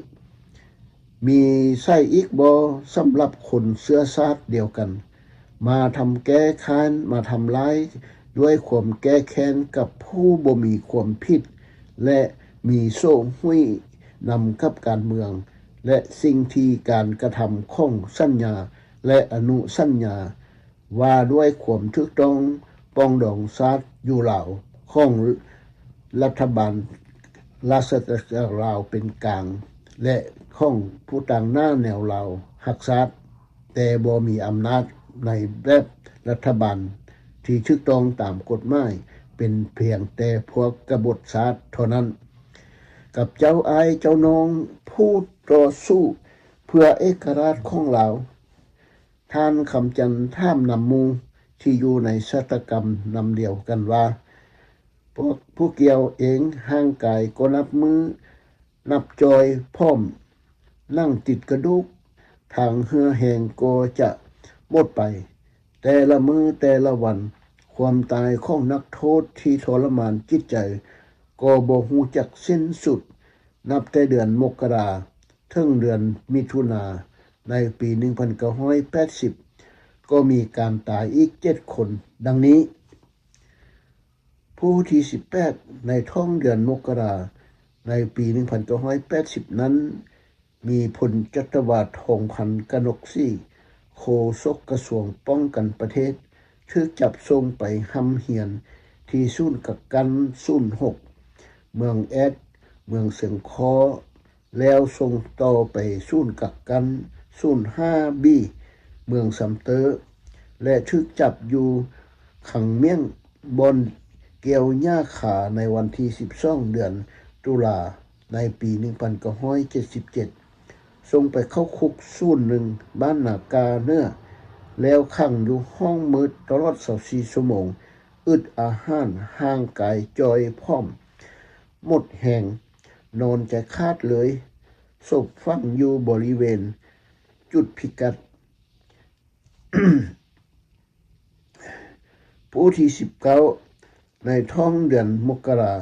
ມີໃຊ້ອີກບໍ່ສຳລັບຄົນເຊື້ອຊາດດຽວກັນ ມາທຳແກ້ຄ້ານ, ມາທຳລາຍດ້ວຍຄວາມແກ້ແຄ້ນກັບຜູ້ບໍ່ມີຄວາມຜິດ ແລະ ມີໂສ້ຫຸ້ຍນຳກັບການເມືອງ ແລະ ສິ່ງທີ່ການກະທຳຂອງສັນຍາ ແລະ ອະນຸສັນຍາ ວ່າດ້ວຍຄວາມຖືກຕ້ອງປອງດອງຊາດຢູ່ລາວ ຂອງລັດຖະບານລາຊະອານາຈັກລາວເປັນກາງ ແລະ ຂອງຜູ້ຕາງໜ້າແນວລາວຮັກຊາດ, ແຕ່ບໍ່ມີອຳນາດໃນແບບລັດຖະບານທີ່ຖືກຕ້ອງຕາມກົດໝາຍ, ເປັນພຽງແຕ່ພວກກະບົດຊາດເທົ່ານັ້ນ, ກັບເຈົ້າອ້າຍເຈົ້ານ້ອງຜູ້ຕໍ່ສູ້ເພື່ອເອກະລາດຂອງລາວ. ທ່ານຄຳຈັນຖາມນຳໝູ່ທີ່ຢູ່ໃນຊາຕາກຳນຳດຽວກັນວ່າ, ພວກຜູ້ກ່ຽວເອງຮ່າງກາຍກໍນັບມື້ນັບຈ່ອຍຜອມ, ໜັງຕິດກະດູກ, ທາງເຫື່ອແຮງກໍຈະໝົດໄປ. ແຕ່ລະມື້ແຕ່ລະວັນ, ຄວາມຕາຍຂອງນັກໂທດທີ່ທໍລະມານຈິດໃຈກໍບໍ່ຮູ້ຈັກສິ້ນສຸດ. ນັບແຕ່ເດືອນມົກກະລາເຖິງເດືອນມິຖຸນາໃນປີໜຶ່ງພັນເກົ້າຮ້ອຍແປດສິບ ກໍມີການຕາຍອີກເຈັດຄົນ ດັ່ງນີ້. ຜູ້ທີສິບແປດ ໃນທ້ອງເດືອນມົກກະລາໃນປີໜຶ່ງພັນເກົ້າຮ້ອຍແປດສິບນັ້ນ ມີພົນຈັດຕະວາ ທອງພັນ ກະນົກສີ ໂຄສົກກະຊວງປ້ອງກັນປະເທດ ຖືກຈັບສົ່ງໄປຮ່ຳຮຽນທີ່ສູນກັກກັນສູນຫົກ ເມືອງແອດ ເມືອງຊຽງຄໍ້ ແລ້ວສົ່ງຕໍ່ໄປສູນກັກກັນສູນຫ້າບີ ເມືອງຊຳເຕີ ແລະ ຖືກຈັບຢູ່ຂັງມ້ຽງ ບ່ອນກ່ຽວຫຍ້າຄາ ໃນວັນທີສິບສອງ ເດືອນຕຸລາ ໃນປີໜຶ່ງພັນເກົ້າຮ້ອຍເຈັດສິບເຈັດ ສົ່ງໄປເຂົ້າຄຸກສູນໜຶ່ງ ບ້ານນາກາເໜືອ ແລ້ວຂັງຢູ່ຫ້ອງມືດຕະຫຼອດຊາວສີ່ຊົ່ວໂມງ, ອຶດອາຫານ, ຮ່າງກາຍຈ່ອຍຜອມ, ໝົດແຮງ, ນອນໃຈຂາດເລີຍ. ສົບຝັງຢູ່ບໍລິເວນຈຸດພິກັດ ຜູ້ທີສິບເກົ້າ ໃນທ້ອງເດືອນມົກກະລາ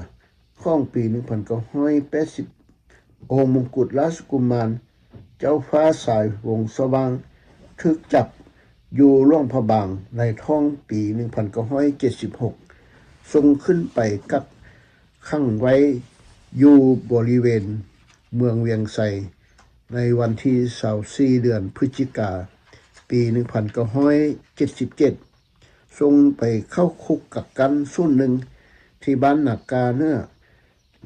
ຂອງປີໜຶ່ງພັນເກົ້າຮ້ອຍແປດສິບ ອົງມົງກຸດລາຊະກຸມານ ເຈົ້າຟ້າຊາຍວົງສະຫວ່າງ ຖືກຈັບຢູ່ຫຼວງພະບາງໃນທ້ອງປີໜຶ່ງພັນເກົ້າຮ້ອຍເຈັດສິບຫົກ ສົ່ງຂຶ້ນໄປກັກຂັງໄວ້ຢູ່ບໍລິເວນເມືອງວຽງໄຊ ໃນວັນທີຊາວສີ່ ເດືອນພຶດຈິກາ ປີໜຶ່ງພັນເກົ້າຮ້ອຍເຈັດສິບເຈັດ ສົ່ງໄປເຂົ້າຄຸກກັກກັນສູນໜຶ່ງ ທີ່ບ້ານນາກາເໜືອ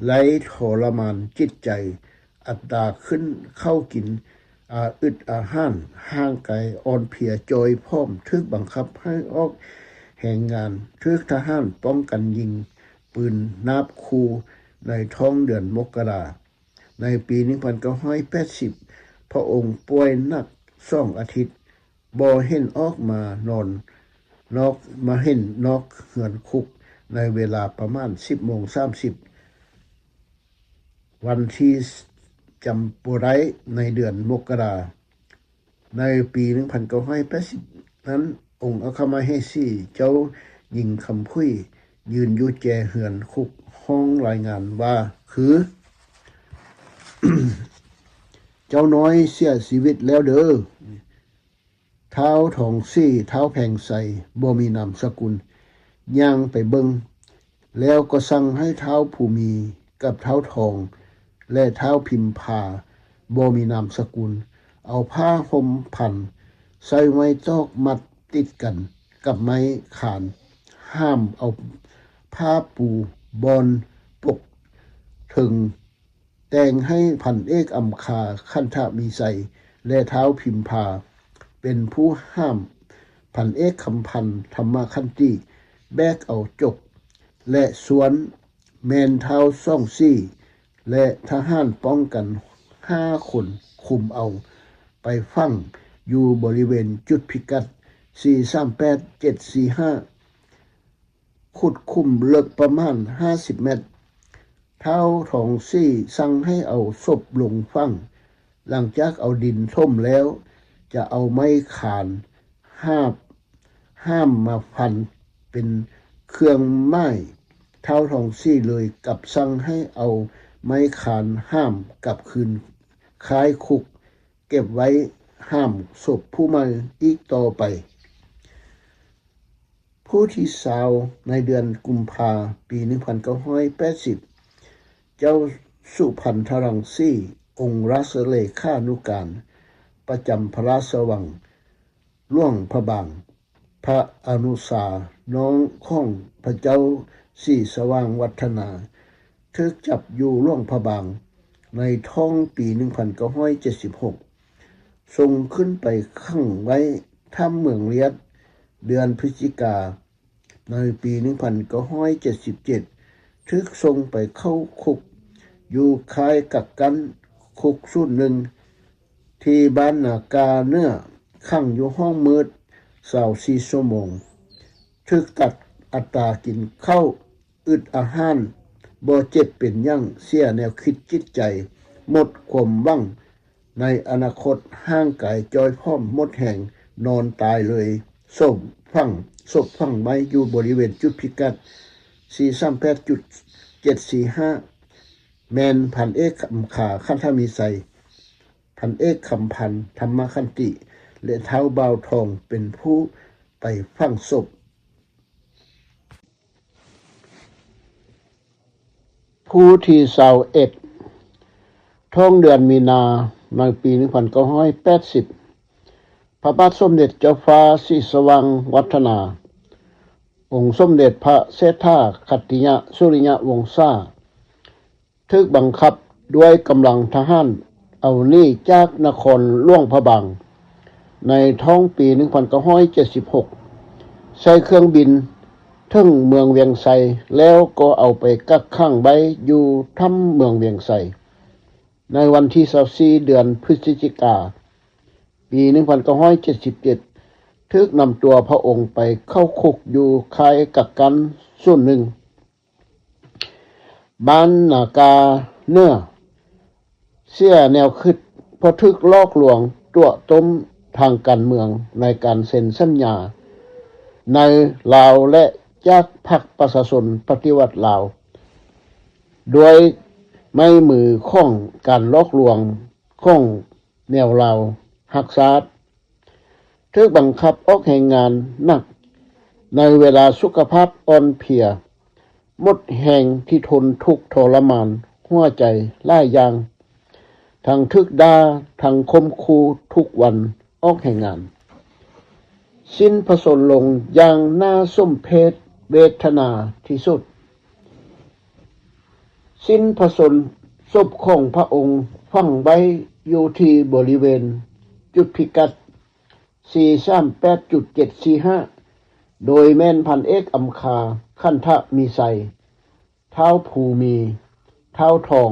ໄລ່ທໍລະມານຈິດໃຈ, ອັດຕາຂຶ້ນເຂົ້າກິນ, ອາ ອຶດອາຫານ, ຮ່າງກາຍອ່ອນເພຍ, ຈ່ອຍຜອມ, ຖືກບັງຄັບໃຫ້ອອກແຮງງານ, ຖືກທະຫານປ້ອງກັນຍິງປືນນາບຂູ່ໃນທ້ອງເດືອນມົກກະລາ. ໃນປີໜຶ່ງພັນເກົ້າຮ້ອຍແປດສິບ ພະອົງປ່ວຍໜັກສອງອາທິດ, ບໍ່ເຫັນອອກມານອນນອກ, ມາເຫັນນອກເຮືອນຄຸກໃນເວລາປະມານສິບໂມງສາມສິບ ວັນທີ ຈຳບໍ່ໄດ້ ໃນເດືອນມົກກະລາ ໃນປີໜຶ່ງພັນເກົ້າຮ້ອຍແປດສິບນັ້ນ, ອົງອັກຄະມະເຫສີເຈົ້າຍິງຄຳຜຸຍ ຢືນຢູ່ແຈເຮືອນຄຸກ ຮ້ອງລາຍງານວ່າ ຄື ເຈົ້ານ້ອຍເສຍຊີວິດແລ້ວເດີ. ທ້າວທອງສີ, ທ້າວແພງໄຊ ບໍ່ມີນາມສະກຸນ, ຍ່າງໄປເບິ່ງ ແລ້ວກໍສັ່ງໃຫ້ທ້າວພູມີ ກັບທ້າວທອງ ແລະ ທ້າວພິມພາ ບໍ່ມີນາມສະກຸນ ເອົາຜ້າຫົ່ມພັນ ໃຊ້ໄມ້ຕອກມັດຕິດກັນກັບໄມ້ຄານ, ຫ້າມເອົາຜ້າປູບ່ອນປົກເທິງ ແຕ່ງໃຫ້ພັນເອກ ອຳຄາ ຂັນທະມີໄຊ ແລະ ທ້າວພິມພາ ເປັນຜູ້ຫ້າມ, ພັນເອກ ຄຳພັນ ທຳມະຂັນຕິ ແບກເອົາຈົກ ແລະ ສວນ ແມ່ນທ້າວຊ່ອງຊີ ແລະ ທະຫານປ້ອງກັນຫ້າຄົນຄຸມເອົາໄປຝັງຢູ່ບໍລິເວນຈຸດພິກັດ ສີ່ສາມແປດ ເຈັດສີ່ຫ້າ ຂຸດຂຸມເລິກປະມານຫ້າສິບແມັດ. ທ້າວທອງສີສັ່ງໃຫ້ເອົາສົບລົງຝັງ. ຫຼັງຈາກເອົາດິນຖົມແລ້ວ ຈະເອົາໄມ້ຄານຫາບ ຫ້າມມາຟັນເປັນເຄື່ອງໝາຍ. ທ້າວທອງສີເລີຍກັບສັ່ງໃຫ້ເອົາໄມ້ຄານຫ້າມກັບຄືນຄ້າຍຄຸກ ເກັບໄວ້ຫ້າມສົບຜູ້ໃໝ່ອີກຕໍ່ໄປ. ຜູ້ທີຊາວ ໃນເດືອນກຸມພາ ປີໜຶ່ງພັນເກົ້າຮ້ອຍແປດສິບ ເຈົ້າສຸພັນທະລັງສີ ອົງລາຊະເລຂານຸການ ປະຈຳພະລາຊະວັງ ຫຼວງພະບາງ, ພະອະນຸຊາ ນ້ອງຂອງພະເຈົ້າສີສະຫວ່າງວັດທະນາ ຖືກຈັບຢູ່ຫຼວງພະບາງໃນທ້ອງປີໜຶ່ງພັນເກົ້າຮ້ອຍເຈັດສິບຫົກ ສົ່ງຂຶ້ນໄປຂັງໄວ້ຖ້ຳເມືອງລຽດ. ເດືອນພຶສຈິກາ ໃນປີໜຶ່ງພັນເກົ້າຮ້ອຍເຈັດສິບເຈັດ ຖືກສົ່ງໄປເຂົ້າຄຸກຢູ່ຄ້າຍກັກກັນຄຸກສູນໜຶ່ງ ທີ່ບ້ານນາກາເໜືອ, ຂັງຢູ່ຫ້ອງມືດຊາວສີ່ຊົ່ວໂມງ, ຖືກຕັດອັດຕາກິນເຂົ້າ, ອຶດອາຫານ, ບໍ່ເຈັບເປັນຫຍັງ, ເສຍແນວຄິດຈິດໃຈ, ໝົດຄວາມຫວັງໃນອະນາຄົດ, ຮ່າງກາຍຈ້ອຍຜອມ, ໝົດແຮງ, ນອນຕາຍເລີຍ. ສົບຝັງ, ສົບຝັງໄວ້ຢູ່ບໍລິເວນຈຸດພິກັດ ສີ່ສາມແປດຈຸດເຈັດສີ່ຫ້າ ແມ່ນພັນເອກ ຄຳຜາ ຄັນທະມີໄຊ, ພັນເອກ ຄຳພັນ ທຳມະຂັນຕິ ແລະ ທ້າວບ່າວທອງ ເປັນຜູ້ໄປຝັງສົບ. ຜູ້ທີຊາວເອັດ ທ້ອງເດືອນມີນາ ໃນປີໜຶ່ງພັນເກົ້າຮ້ອຍແປດສິບ ພະບາດສົມເດັດເຈົ້າຟ້າສີສະຫວ່າງວັດທະນາ, ອົງສົມເດັດພະເສດຖາຂັດຕິຍະສຸລິຍະວົງສາ ຖືກບັງຄັບດ້ວຍກຳລັງທະຫານເອົາໜີຈາກນະຄອນຫຼວງພະບາງ ໃນທ້ອງປີໜຶ່ງພັນເກົ້າຮ້ອຍເຈັດສິບຫົກ ໃສ່ເຄື່ອງບິນເຖິງເມືອງວຽງໄຊ ແລ້ວກໍເອົາໄປກັກຂັງໄວ້ຢູ່ຖ້ຳເມືອງວຽງໄຊ. ໃນວັນທີຊາວສີ່ ເດືອນພຶສຈິກາ ປີໜຶ່ງພັນເກົ້າຮ້ອຍເຈັດສິບເຈັດ ຖືກນຳຕົວພະອົງໄປເຂົ້າຄຸກຢູ່ຄ້າຍກັກກັນສູນໜຶ່ງ ບ້ານນາກາເໜືອ, ເສຍແນວຄິດ ເພາະຖືກຫຼອກລວງຕົວະຕົ້ມທາງການເມືອງ ໃນການເຊັນສັນຍາໃນລາວ ແລະ ຈາກພັກປະຊາຊົນປະຕິວັດລາວ ດ້ວຍໄມ້ມືຂອງການຫຼອກລວງຂອງແນວລາວຮັກຊາດ. ຖືກບັງຄັບອອກແຮງງານໜັກ ໃນເວລາສຸຂະພາບອ່ອນເພຍ, ໝົດແຮງທີ່ທົນທຸກທໍລະມານຫົວໃຈຫຼາຍຢ່າງ, ທັງຖືກດ່າ, ທັງຂົ່ມຂູ່ທຸກວັນອອກແຮງງານ. ສິ້ນພະຊົນລົງຢ່າງໜ້າສົມເພດເວທະນາທີ່ສຸດ. ສິ້ນພະຊົນສົບຂອງພະອົງຝັງໄວ້ຢູ່ທີ່ບໍລິເວນຈຸດພິກັດ ສີ່ສາມແປດຈຸດເຈັດສີ່ຫ້າ ໂດຍແມ່ນພັນເອກ ອຳຄາ ຂັນທະມີໄຊ, ທ້າວພູມີ, ທ້າວທອງ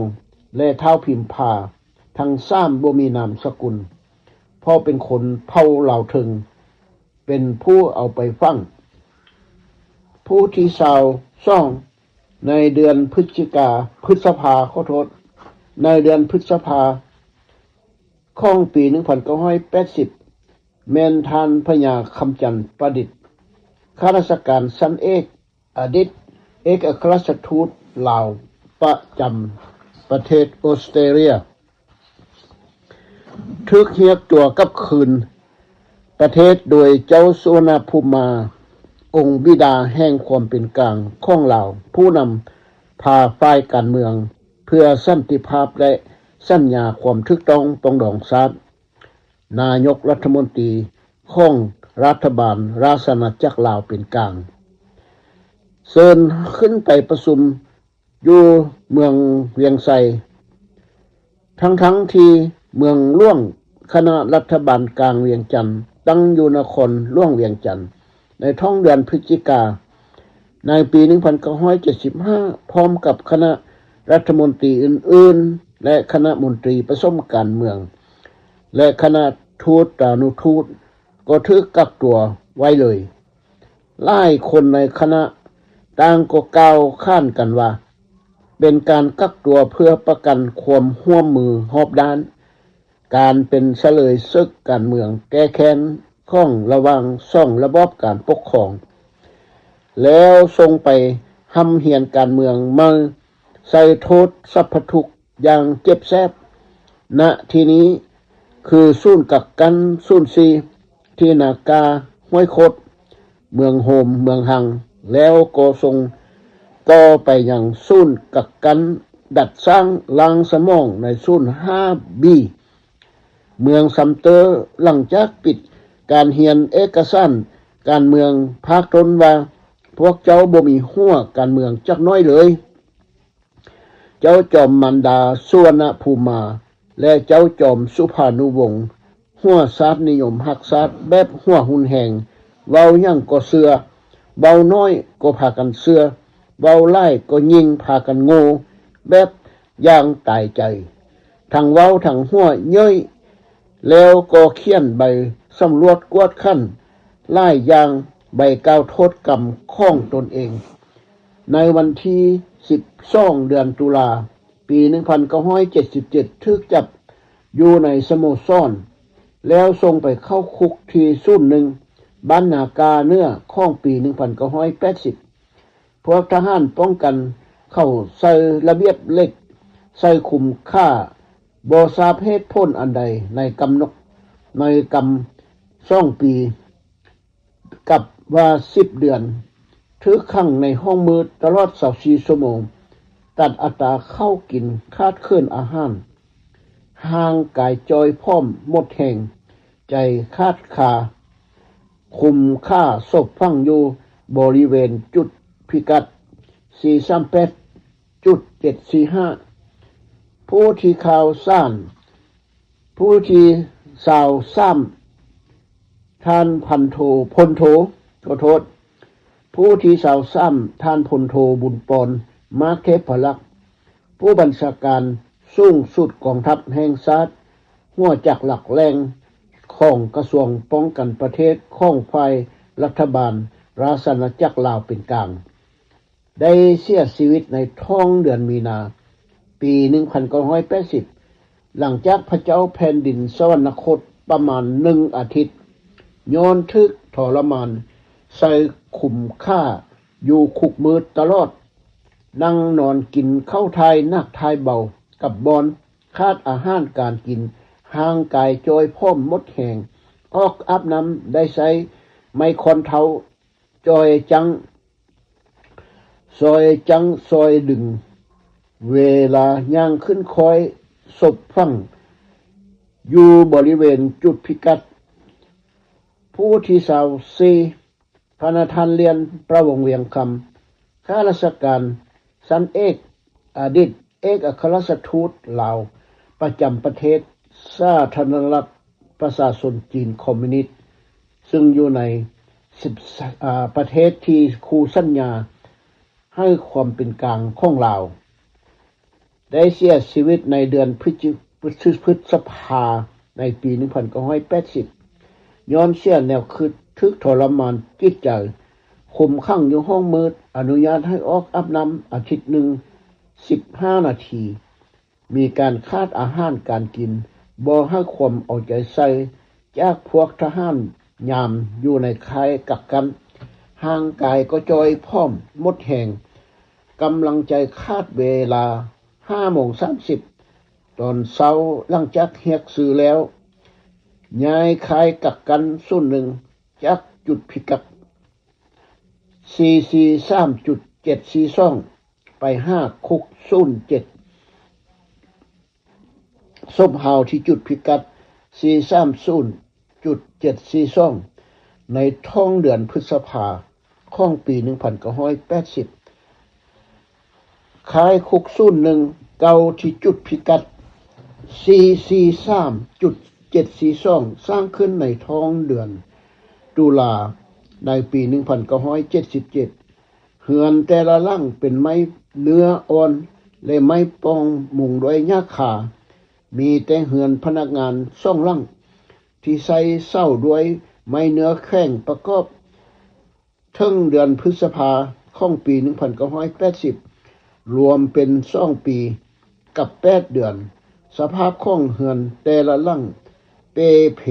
ແລະ ທ້າວພິມພາ ທັງສາມບໍ່ມີນາມສະກຸນ ເພາະເປັນຄົນເຜົ່າລາວເທິງ ເປັນຜູ້ເອົາໄປຝັງ. ຜູ້ທີຊາວສອງ ໃນເດືອນພຶສຈິກາ, ພຶດສະພາ, ຂໍໂທດ, ໃນເດືອນພຶດສະພາຂອງປີໜຶ່ງພັນເກົ້າຮ້ອຍແປດສິບ ແມ່ນທ່ານພະຍາຄຳຈັນປະດິດ, ຂ້າລາຊະການຊັ້ນເອກ, ອະດີດເອກອັກຄະລັດຖະທູດລາວປະຈຳປະເທດອົດສະເຕຣເລຍ. ຖືກຮຽກຕົວກັບຄືນປະເທດໂດຍເຈົ້າສຸວັນນະພູມາ, ອົງບິດາແຫ່ງຄວາມເປັນກາງຂອງລາວ, ຜູ້ນຳພາຝ່າຍການເມືອງເພື່ອສັນຕິພາບ ແລະ ສັນຍາຄວາມຖືກຕ້ອງປອງດອງຊາດ, ນາຍົກລັດຖະມົນຕີຂອງລັດຖະບານລາຊະອານາຈັກລາວເປັນກາງ, ເຊີນຂຶ້ນໄປປະຊຸມ ຢູ່ເມືອງວຽງໄຊ, ທັງໆທີ່ເມືອງຫຼວງຄະນະລັດຖະບານກາງວຽງຈັນ ຕັ້ງຢູ່ນະຄອນຫຼວງວຽງຈັນ. ໃນທ້ອງເດືອນພຶດຈິກາ ໃນປີໜຶ່ງພັນເກົ້າຮ້ອຍເຈັດສິບຫ້າ ພ້ອມກັບຄະນະລັດຖະມົນຕີອື່ນໆ ແລະ ຄະນະມົນຕີປະສົມການເມືອງ ແລະ ຄະນະທູຕານຸທູດ ກໍຖືກກັກຕົວໄວ້ເລີຍ. ຫຼາຍຄົນໃນຄະນະຕ່າງກໍກ່າວຄ້ານກັນວ່າ ເປັນການກັກຕົວເພື່ອປະກັນຄວາມຮ່ວມມືຮອບດ້ານ, ການເປັນສະເຫຼີຍເສິກການເມືອງແກ້ແຄ້ນຂອງລະຫວ່າງສອງລະບອບການປົກຄອງ, ແລ້ວສົ່ງໄປຮ່ຳຮຽນການເມືອງໃໝ່, ໃສ່ໂທດສັບພະທຸກ ຢ່າງເຈັບແສບ. ນະທີ່ນີ້ຄືສູນກັກກັນສູນສີ່ ທີ່ນາກາ ຫ້ວຍໂຄດ, ເມືອງໂຮມ, ເມືອງຮັງ, ແລ້ວກໍສົ່ງຕໍ່ໄປຍັງສູນກັກກັນດັດສ້າງລ້າງສະໝອງໃນສູນຫ້າບີ ເມືອງຊຳເຕີ. ຫຼັງຈາກປິດການຮຽນເອກະສານການເມືອງພາກຕົ້ນວ່າ ພວກເຈົ້າບໍ່ມີຫົວການເມືອງຈັກໜ້ອຍເລີຍ. ເຈົ້າຈອມມານດາສຸວັນນະພູມາ ແລະ ເຈົ້າຈອມສຸພານຸວົງ ຫົວຊາດນິຍົມຮັກຊາດແບບຫົວຮຸນແຮງ, ເວົ້າຫຍັງກໍເຊື່ອ, ເວົ້າໜ້ອຍກໍພາກັນເຊື່ອ, ເວົ້າຫຼາຍກໍຍິ່ງພາກັນໂງ່ແບບຢ່າງຕາຍໃຈ, ທັງເວົ້າທັງຫົວເຍີ້ຍ, ແລ້ວກໍຂຽນໃບສຳຫຼວດກວດຂັນຫຼາຍຢ່າງ, ໃບກ່າວໂທດກຳຂອງຕົນເອງ. ໃນວັນທີສິບສອງ ເດືອນຕຸລາ ປີໜຶ່ງພັນເກົ້າຮ້ອຍເຈັດສິບເຈັດ ຖືກຈັບຢູ່ໃນສະໂມສອນ ແລ້ວສົ່ງໄປເຂົ້າຄຸກທີ່ສູນໜຶ່ງ ບ້ານນາກາເໜືອ ຂອງປີໜຶ່ງພັນເກົ້າຮ້ອຍແປດສິບ. ພວກທະຫານປ້ອງກັນເຂົາໃສ່ລະບຽບເຫຼັກໃສ່ຄຸມຂ້າ ບໍ່ຊາບເຫດຜົນອັນໃດ ໃນກຳນົດ ໃນກຳສອງປີ ກັບວ່າສິບເດືອນ, ຖືກຂັງໃນຫ້ອງມືດຕະຫຼອດຊາວສີ່ຊົ່ວໂມງ, ຕັດອັດຕາເຂົ້າກິນ, ຂາດເຂີນອາຫານ, ຮ່າງກາຍຈ່ອຍຜອມໝົດແຮງ, ໃຈຂາດຄາ, ຄຸມຂ້າສົບຝັງຢູ່ບໍລິເວນຈຸດພິກັດ ສີ່ສາມແປດຈຸດເຈັດສີ່ຫ້າ. ຜູ້ທີ່ຂ່າວສານ ຜູ້ທີ່ຊາວສາມ ທ່ານພັນໂທ ພົນໂທ ຂໍໂທດ, ຜູ້ທີ່ຊາວສາມ ທ່ານພົນໂທ ບຸນປອນ ມາກເທບພະລັກ, ຜູ້ບັນຊາການສູງສຸດກອງທັບແຫ່ງຊາດ, ຫົວຈັກຫຼັກແຫຼ່ງຂອງກະຊວງປ້ອງກັນປະເທດຂອງຝ່າຍລັດຖະບານລາຊະອານາຈັກລາວເປັນກາງ. ໄດ້ເສຍຊີວິດໃນທ້ອງເດືອນມີນາ ປີໜຶ່ງພັນເກົ້າຮ້ອຍແປດສິບ ຫຼັງຈາກພະເຈົ້າແຜ່ນດິນສະຫວັນນະຄົດປະມານໜຶ່ງອາທິດ ຍ້ອນຖືກທໍລະມານໃສ່ຄຸມຂ້າຢູ່ຄຸກມືດຕະຫຼອດ, ນັ່ງນອນກິນເຂົ້າຖ່າຍໜັກຖ່າຍເບົາກັບບ່ອນ, ຂາດອາຫານການກິນ, ຮ່າງກາຍຈ່ອຍຜອມໝົດແຮງ, ອອກອາບນ້ຳໄດ້ໃຊ້ໄມ້ຄ້ອນເທົ້າ, ຈ່ອຍຈັ້ງ ຊອຍຈັ້ງ ຊອຍດຶງ ເວລາຍ່າງຂຶ້ນຄ້ອຍສົບຝັງຢູ່ບໍລິເວນຈຸດພິກັດ. ຜູ້ທີຊາວສີ່ ພະນະທ່ານ ລ້ຽນ ປະວົງ ວຽງຄຳ, ຂ້າລາຊະການຊັ້ນເອກ, ອະດີດເອກອັກຄະລັດຖະທູດລາວປະຈຳປະເທດສາທາລະນະລັດ ປະຊາຊົນຈີນຄອມມິວນິດ ຊຶ່ງຢູ່ໃນສິບ ອາ ປະເທດທີ່ຄູ່ສັນຍາໃຫ້ຄວາມເປັນກາງຂອງລາວ ໄດ້ເສຍຊີວິດໃນເດືອນພຶດ ພຶດ ພຶດສະພາ ໃນປີໜຶ່ງພັນເກົ້າຮ້ອຍແປດສິບ ຍ້ອນເສຍແນວຄິດ, ຖືກທໍລະມານຈິດໃຈ, ຄຸມຂັງຢູ່ຫ້ອງມືດ, ອະນຸຍາດໃຫ້ອອກອາບນ້ຳອາທິດໜຶ່ງສິບຫ້ານາທີ. ມີການຂາດອາຫານການກິນ, ບໍ່ໃຫ້ຄວາມເອົາໃຈໃສ່ຈາກພວກທະຫານຍາມຢູ່ໃນຄ້າຍກັກກັນ, ຮ່າງກາຍກໍຈ່ອຍຜອມໝົດແຮງ, ກຳລັງໃຈຂາດເວລາຫ້າໂມງສາມສິບຕອນເຊົ້າ, ຫຼັງຈາກຮຽກຊື່ແລ້ວ, ຍ້າຍຄ້າຍກັກກັນສູນໜຶ່ງ ຈາກຈຸດພິກັດ ສີ່ສີ່ສາມຈຸດເຈັດສີ່ສອງ ໄປຫາຄຸກສູນເຈັດ ສົບຫາວທີ່ຈຸດພິກັດ ສີ່ສາມສູນຈຸດເຈັດສີ່ສອງ ໃນທ້ອງເດືອນພຶດສະພາຂອງປີໜຶ່ງພັນເກົ້າຮ້ອຍແປດສິບ. ຄ້າຍຄຸກສູນໜຶ່ງເກົ່າທີ່ຈຸດພິກັດ ສີ່ສີ່ສາມຈຸດເຈັດສີ່ສອງ ສ້າງຂຶ້ນໃນທ້ອງເດືອນຕຸລາ ໃນປີໜຶ່ງພັນເກົ້າຮ້ອຍເຈັດສິບເຈັດ ເຮືອນແຕ່ລະຫຼັງເປັນໄມ້ເນື້ອອ່ອນ ແລະ ໄມ້ປ່ອງມຸງດ້ວຍຫຍ້າຄາ. ມີແຕ່ເຮືອນພະນັກງານສອງຫຼັງ ທີ່ໃຊ້ເສົາດ້ວຍໄມ້ເນື້ອແຂງປະກອບ. ເຖິງເດືອນພຶດສະພາຂອງປີໜຶ່ງພັນເກົ້າຮ້ອຍແປດສິບ ລວມເປັນສອງປີກັບແປດເດືອນ, ສະພາບຂອງເຮືອນແຕ່ລະຫຼັງເປ່ເພ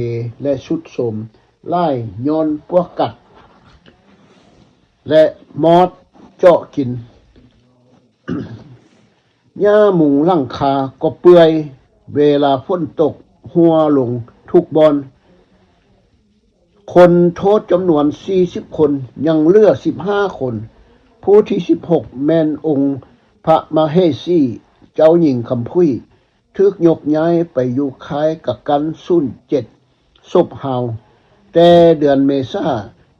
ແລະ ຊຸດໂຊມຫຼາຍຍ້ອນປວກກັດ ແລະ ມອດເຈາະກິນ. ຫຍ້າມຸງຫຼັງຄາກໍເປື່ອຍ ເວລາຝົນຕົກຮົ່ວລົງທຸກບ່ອນ. ຄົນໂທດຈຳນວນສີ່ສິບຄົນ ຍັງເຫຼືອສິບຫ້າຄົນ. ຜູ້ທີສິບຫົກ ແມ່ນອົງພະມະເຫສີ ເຈົ້າຍິງຄຳຜຸຍ ຖືກຍົກຍ້າຍໄປຢູ່ຄ້າຍກັກກັນສູນເຈັດ ສົບຮາວ ແຕ່ເດືອນເມສາ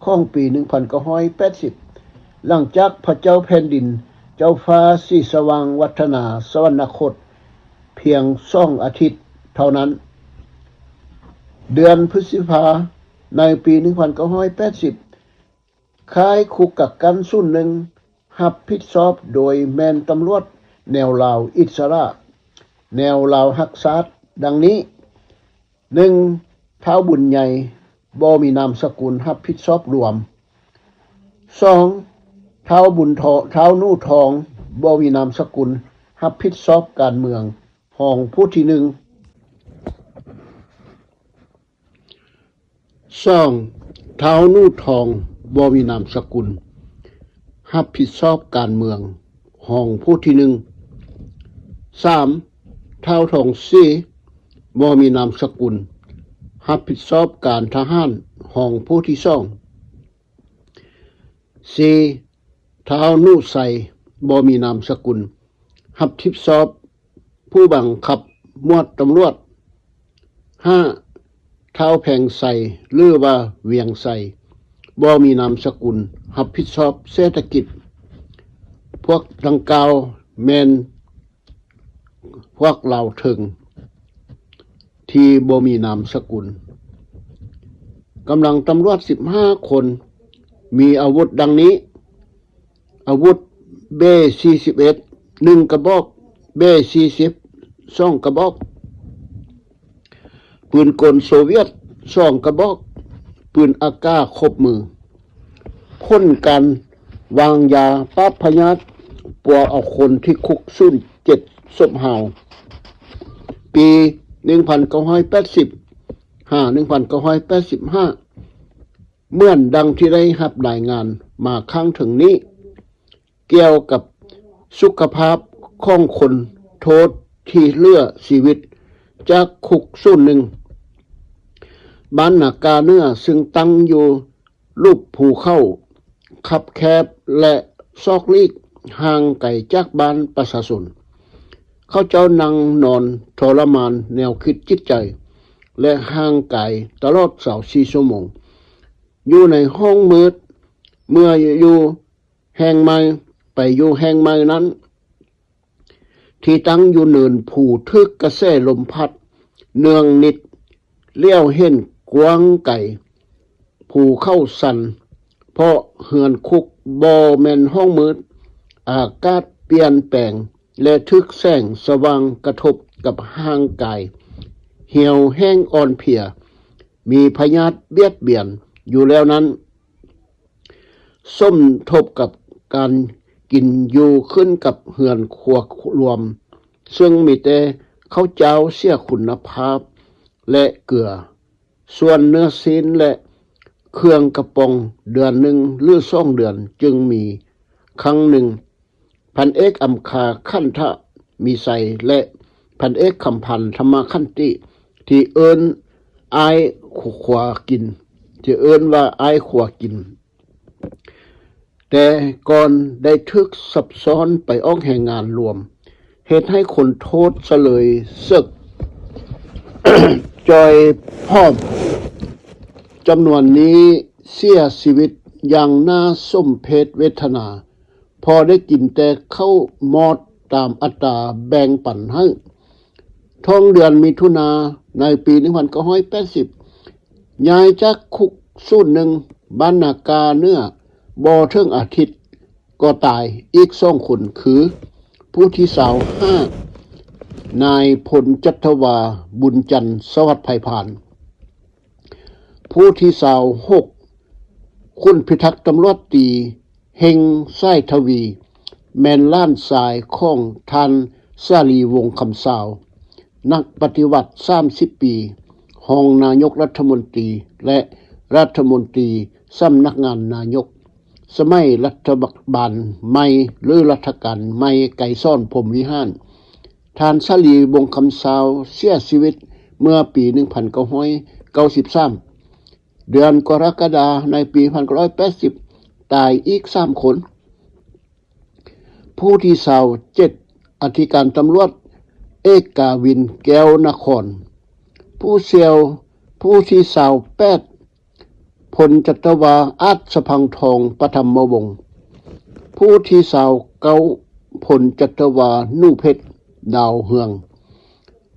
ຂອງປີໜຶ່ງພັນເກົ້າຮ້ອຍແປດສິບ ຫຼັງຈາກພະເຈົ້າແຜ່ນດິນ ເຈົ້າຟ້າສີສະຫວ່າງວັດທະນາສະຫວັນນະຄົດພຽງສອງອາທິດເທົ່ານັ້ນ. ເດືອນພຶດສະພາໃນປີໜຶ່ງພັນເກົ້າຮ້ອຍແປດສິບ ຄ້າຍຄຸກກັກກັນສູນໜຶ່ງ ຮັບຜິດຊອບໂດຍແມ່ນຕຳຫຼວດແນວລາວອິດສະຫຼະ, ແນວລາວຮັກຊາດ ດັ່ງນີ້: ໜຶ່ງ ທ້າວບຸນໃຫຍ່ ບໍ່ມີນາມສະກຸນ ຮັບຜິດຊອບລວມ. ສອງ ທ້າວບຸນທອງ ທ້າວໜູທອງ ບໍ່ມີນາມສະກຸນ ຮັບຜິດຊອບການເມືອງ ຮອງຜູ້ທີໜຶ່ງ. ສອງ ທ້າວໜູທອງ ບໍ່ມີນາມສະກຸນ ຮັບຜິດຊອບການເມືອງ ຮອງຜູ້ທີໜຶ່ງ. ສາມ ທ້າວທອງສີ ບໍ່ມີນາມສະກຸນ ຮັບຜິດຊອບການທະຫານ ຮອງຜູ້ທີສອງ. ສີ່ ທ້າວໜູໄຊ ບໍ່ມີນາມສະກຸນ ຮັບຜິດຊອບຜູ້ບັງຄັບໝວດຕຳຫຼວດ. ຫ້າ ທ້າວແພງໄຊ ຫຼືວ່າວຽງໄຊ ບໍ່ມີນາມສະກຸນ ຮັບຜິດຊອບເສດຖະກິດ. ພວກດັ່ງກ່າວແມ່ນ ພວກລາວເທິງທີ່ບໍ່ມີນາມສະກຸນ. ກຳລັງຕຳຫຼວດສິບຫ້າຄົນ ມີອາວຸດດັ່ງນີ້: ອາວຸດ ເບສີ່ສິບເອັດ ໜຶ່ງກະບອກ, ເບສີ່ສິບ ສອງກະບອກ, ປືນກົນໂຊວຽດ ສອງກະບອກ, ປືນອາກາຄົບມື. ຜົນການວາງຢາປາບພະຍາດ ປົວເອົາຄົນທີ່ຄຸກສູນເຈັດສົບຮາວ ປີໜຶ່ງພັນເກົ້າຮ້ອຍແປດສິບ ຫາ ໜຶ່ງພັນເກົ້າຮ້ອຍແປດສິບຫ້າ ເໝືອນດັ່ງທີ່ໄດ້ຮັບລາຍງານມາຂ້າງເທິງນີ້. ກ່ຽວກັບສຸຂະພາບຂອງຄົນໂທດທີ່ເຫຼືອຊີວິດຈາກຄຸກສູນໜຶ່ງ ບ້ານນາກາເໜືອ ຊຶ່ງຕັ້ງຢູ່ລຸ່ມພູເຂົາຄັບແຄບ ແລະ ຊອກຫຼີກຫ່າງໄກຈາກບ້ານປະຊາຊົນ. ເຂົາເຈົ້ານັ່ງນອນທໍລະມານແນວຄິດຈິດໃຈ ແລະ ຮ່າງກາຍຕະຫຼອດຊາວສີ່ຊົ່ວໂມງ ຢູ່ໃນຫ້ອງມືດ. ເມື່ອຢູ່ ແຫ່ງໃໝ່ ໄປຢູ່ແຫ່ງໃໝ່ນັ້ນ ທີ່ຕັ້ງຢູ່ເນີນພູ ຖືກກະແສລົມພັດເນືອງນິດ ຫຼຽວເຫັນກວ້າງໄກ. ພູເຂົາຊັນ ເພາະເຮືອນຄຸກບໍ່ແມ່ນຫ້ອງມືດ, ອາກາດປ່ຽນແປງ ແລະ ຖືກແສງສະຫວ່າງກະທົບກັບຮ່າງກາຍ ຫ່ຽວແຫ້ງອ່ອນເພຍ, ມີພະຍາດບຽດບຽນຢູ່ແລ້ວນັ້ນ. ສົມທົບກັບການກິນຢູ່ຂຶ້ນກັບເຮືອນຄົວລວມ ເຊິ່ງມີແຕ່ເຂົ້າຈ້າວເສຍຄຸນນະພາບ ແລະ ເກືອ, ສ່ວນເນື້ອຊີ້ນ ແລະ ເຄື່ອງກະປ໋ອງ ເດືອນໜຶ່ງ ຫຼື ສອງເດືອນຈຶ່ງມີຄັ້ງໜຶ່ງ. ພັນເອກ ອຳຄາ ຂັນທະມີໄຊ ແລະ ພັນເອກ ຄຳພັນ ທຳມະຂັນຕິ ທີ່ເອີ້ນອ້າຍຂົວກິນ, ທີ່ເອີ້ນວ່າອ້າຍຂົວກິນ ແຕ່ກ່ອນໄດ້ຖືກສັບຊ້ອນໄປອອກແຮງງານລວມ, ເຮັດໃຫ້ຄົນໂທດສະເລີຍເສິກ, ຈ່ອຍຜອມ ຈຳນວນນີ້ເສຍຊີວິດຢ່າງໜ້າສົມເພດເວທະນາ. ພໍໄດ້ກິນແຕ່ເຂົ້າມອດຕາມອັດຕາແບ່ງປັນໃຫ້. ທ້ອງເດືອນມິຖຸນາ ໃນປີໜຶ່ງພັນເກົ້າຮ້ອຍແປດສິບ ຍ້າຍຈາກຄຸກສູນໜຶ່ງ ບ້ານນາກາເໜືອ ບໍ່ເຖິງອາທິດ ກໍຕາຍອີກສອງຄົນ ຄື ຜູ້ທີຊາວຫ້າ ນາຍພົນຈັດທະວາ ບຸນຈັນ ສະຫວັດໄພພານ, ຜູ້ທີຊາວຫົກ ຂຸນພິທັກຕຳຫຼວດຕີ ເຮັງ ສາຍທະວີ ແມ່ນຫຼານຊາຍຂອງທ່ານ ສາລີ ວົງຄຳຊາວ, ນັກປະຕິວັດສາມສິບປີ, ຮອງນາຍົກລັດຖະມົນຕີ ແລະ ລັດຖະມົນຕີສຳນັກງານນາຍົກ ສະໄໝລັດຖະບານໃໝ່ ຫຼື ລັດຖະການໃໝ່ໄກສອນ ພົມວິຫານ. ທ່ານ ສາລີ ວົງຄຳຊາວ ເສຍຊີວິດເມື່ອປີໜຶ່ງພັນເກົ້າຮ້ອຍເກົ້າສິບສາມ ເດືອນກໍລະກະດາ ໃນປີໜຶ່ງພັນເກົ້າຮ້ອຍແປດສິບ ຕາຍອີກສາມຄົນ. ຜູ້ທີຊາວເຈັດ ອະທິການຕຳຫຼວດ ເອກກາວິນ ແກ້ວນະຄອນ, ຜູ້ຊຽວ ຜູ້ທີຊາວແປດ ພົນຈັດຕະວາ ອາດສະພັງທອງ ປະທຳມະວົງ, ຜູ້ທີຊາວເກົ້າ ພົນຈັດຕະວາ ໜູເພັດ ດາວເຮືອງ,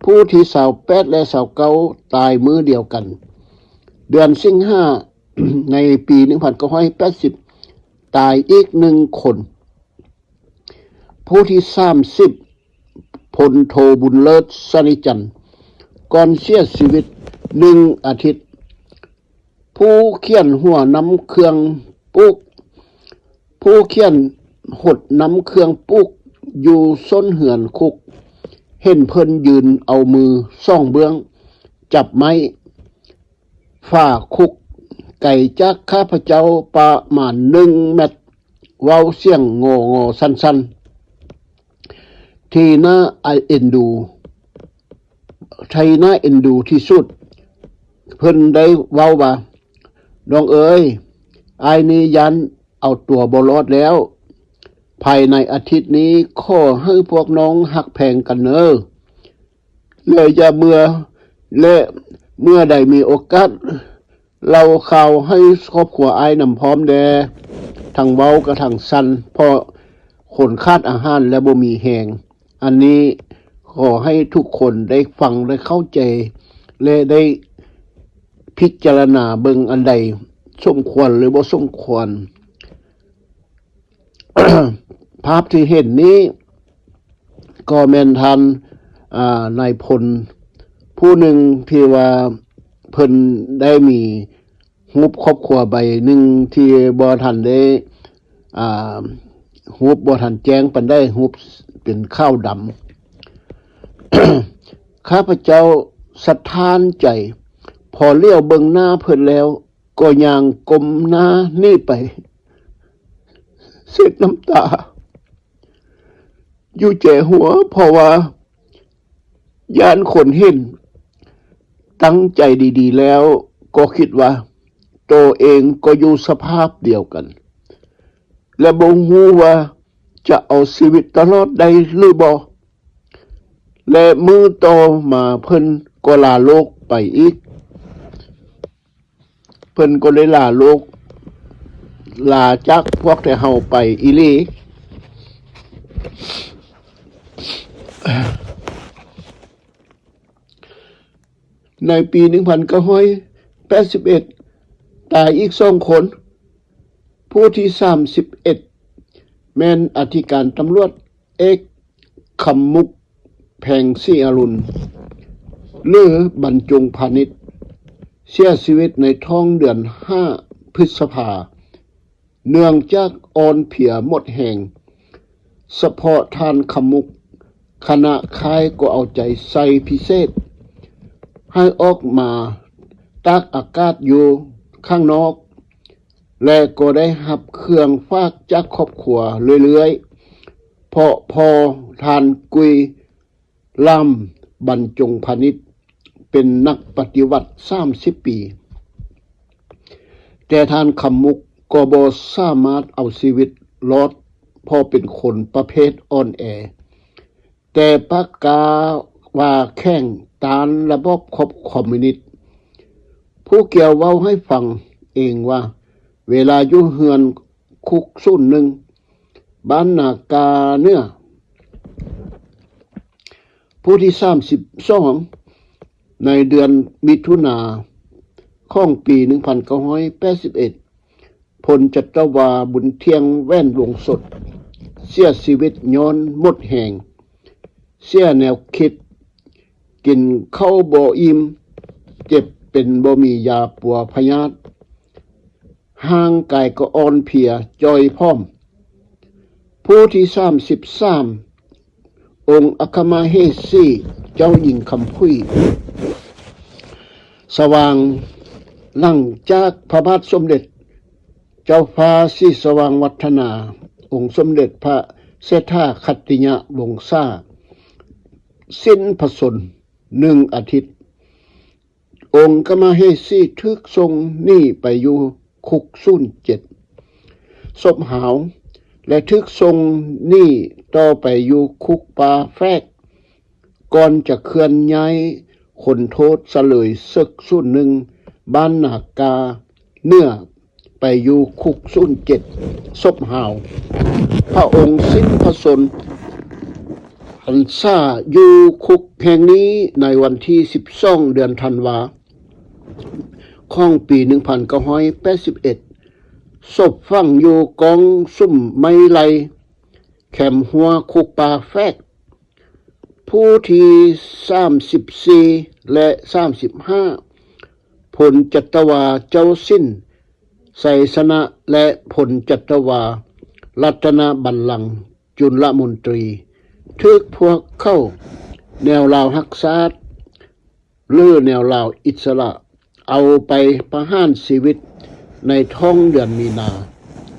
ຜູ້ທີຊາວແປດ ແລະ ຊາວເກົ້າ ຕາຍມື້ດຽວກັນ. ເດືອນສິງຫາ ໃນປີໜຶ່ງພັນເກົ້າຮ້ອຍແປດສິບ ຕາຍອີກໜຶ່ງຄົນ. ຜູ້ທີສາມສິບ ພົນໂທ ບຸນເລີດ ສະນິຈັນ, ກ່ອນເສຍຊີວິດໜຶ່ງອາທິດ, ຜູ້ຂຽນຫົວນຳເຄື່ອງປູກ, ຜູ້ຂຽນຫົດນຳເຄື່ອງປູກຢູ່ສົ້ນເຮືອນຄຸກ, ເຫັນເພິ່ນຢືນເອົາມືສອງເບື້ອງຈັບໄມ້ ຝາຄຸກໄກຈາກຂ້າພະເຈົ້າປະມານໜຶ່ງແມັດ, ເວົ້າສຽງງໍໆສັ່ນໆ ທີ່ໜ້າເອັນດູ, ທີ່ໜ້າເອັນດູທີ່ສຸດ. ເພິ່ນໄດ້ເວົ້າວ່າ, ນ້ອງເອີຍ, ອ້າຍນີ້ຢ້ານເອົາຕົວບໍ່ລອດແລ້ວ. ພາຍໃນອາທິດນີ້ ຂໍໃຫ້ພວກນ້ອງຮັກແພງກັນເນີ. ແລະຢ່າເມື່ອ ແລະເມື່ອໃດມີໂອກາດ ເລົ່າຂ່າວໃຫ້ຄອບຄົວອ້າຍນຳພ້ອມແດ່. ທັງເວົ້າກະທັງສັ່ນ ເພາະຄົນຂາດອາຫານ ແລະບໍ່ມີແຮງ. ອັນນີ້ຂໍໃຫ້ທຸກຄົນໄດ້ຟັງ ໄດ້ເຂົ້າໃຈ ແລະໄດ້ພິຈາລະນາເບິ່ງ ອັນໃດສົມຄວນ ຫຼືບໍ່ສົມຄວນ. ພາບທີ່ເຫັນນີ້ກໍແມ່ນທ່ານ ອາ ນາຍພົນຜູ້ໜຶ່ງທີ່ວ່າເພິ່ນໄດ້ມີຮູບຄອບຄົວໃບໜຶ່ງທີ່ບໍ່ທັນໄດ້ ອາ ຮູບບໍ່ທັນແຈ້ງປານໃດ, ຮູບເປັນຂາວດຳ. ຂ້າພະເຈົ້າສະທ້ານໃຈ, ພໍຫຼຽວເບິ່ງໜ້າເພິ່ນແລ້ວ ກໍຍ່າງກົ້ມໜ້າໜີໄປ ເຊັດນ້ຳຕາຢູ່ແຈຫົວ ເພາະວ່າຢ້ານຄົນເຫັນ. ຕັ້ງໃຈດີໆແລ້ວກໍຄິດວ່າ ໂຕເອງກໍຢູ່ສະພາບດຽວກັນ ແລະບໍ່ຮູ້ວ່າຈະເອົາຊີວິດຕະຫຼອດໄດ້ຫຼືບໍ່. ແລະມື້ຕໍ່ມາເພິ່ນກໍລາໂລກໄປອີກ. ເພິ່ນກໍໄດ້ລາໂລກ ລາຈາກພວກແຕ່ເຮົາໄປອີ່ຫຼີ. ໃນປີໜຶ່ງພັນເກົ້າຮ້ອຍແປດສິບເອັດ ຕາຍອີກສອງຄົນ. ຜູ້ທີສາມສິບເອັດ ແມ່ນອະທິການຕຳຫຼວດ ເອກ ຄຳມຸກ ແພງສີອະລຸນ ຫຼື ບັນຈົງພານິດ ເສຍຊີວິດໃນທ້ອງເດືອນຫ້າ ພຶດສະພາ ເນື່ອງຈາກອ່ອນເພຍໝົດແຮງ. ສະເພາະທ່ານຄຳມຸກ ຄະນະຄ້າຍກໍເອົາໃຈໃສ່ພິເສດ ໃຫ້ອອກມາຕາກອາກາດຢູ່ຂ້າງນອກ ແລະກໍໄດ້ຮັບເຄື່ອງຝາກຈາກຄອບຄົວເລື້ອຍໆ ເພາະພໍ່ທ່ານກຸຍ ລາມ ບັນຈົງພານິດ ເປັນນັກປະຕິວັດສາມສິບປີ, ແຕ່ທ່ານຄຳມຸກກໍບໍ່ສາມາດເອົາຊີວິດລອດ ເພາະເປັນຄົນປະເພດອ່ອນແອ, ແຕ່ປາກກາວ່າແຂງຕ້ານລະບອບຄອບຄອມມິວນິດ. ຜູ້ກ່ຽວເວົ້າໃຫ້ຟັງເອງວ່າ ເວລາຢູ່ເຮືອນຄຸກສູນໜຶ່ງ ບ້ານນາກາເໜືອ. ຜູ້ທີສາມສິບສອງ ໃນເດືອນມິຖຸນາຂອງປີໜຶ່ງພັນເກົ້າຮ້ອຍແປດສິບເອັດ ພົນຈັດຕະວາ ບຸນທ່ຽງ ແຫວນວົງສົດ ເສຍຊີວິດຍ້ອນໝົດແຮງ, ເສຍແນວຄິດ, ກິນເຂົ້າບໍ່ອີ່ມ, ເຈັບເປັນບໍ່ມີຢາປົວພະຍາດ, ຮ່າງກາຍກໍອ່ອນເພຍຈ່ອຍຜອມ. ຜູ້ທີສາມສິບສາມ ອົງອັກຄະມະເຫສີ ເຈົ້າຍິງຄຳຜຸຍສະຫວ່າງ, ຫຼັງຈາກພະບາດສົມເດັດເຈົ້າຟ້າສີສະຫວ່າງວັດທະນາ, ອົງສົມເດັດພະເສດຖາຂັດຕິຍະວົງສາ ສິ້ນພະຊົນໜຶ່ງອາທິດ, ອົງກະມະເຫສີຖືກສົ່ງໜີໄປຢູ່ຄຸກສູນເຈັດ ສົບຫາວ ແລະ ຖືກສົ່ງໜີຕໍ່ໄປຢູ່ຄຸກປ່າແຟກ, ກ່ອນຈະເຄື່ອນຍ້າຍຄົນໂທດສະເຫຼີຍເສິກສູນໜຶ່ງ ບ້ານນາກາເໜືອ ໄປຢູ່ຄຸກສູນເຈັດ ສົບຫາວ. ພະອົງສິ້ນພະຊົນພັນສາຢູ່ຄຸກແຫ່ງນີ້ໃນວັນທີສິບສອງ ເດືອນທັນວາ ຂອງປີໜຶ່ງພັນເກົ້າຮ້ອຍແປດສິບເອັດ, ສົບຝັງຢູ່ກ້ອງສຸມໄມ້ໄລ່ ແຄມຮົ້ວຄຸກປ່າແຟກ. ຜູ້ທີສາມສິບສີ່ ແລະ ສາມສິບຫ້າ ພົນຈັດຕະວາ ເຈົ້າສິນ ໄຊຊະນະ ແລະ ພົນຈັດຕະວາ ລັດຕະນະບັນລັງ ຈຸນລະມົນຕີ ຖືກພວກເຂົາ ແນວລາວຮັກຊາດ ຫຼື ແນວລາວອິດສະຫຼະ ເອົາໄປປະຫານຊີວິດໃນທ້ອງເດືອນມີນາ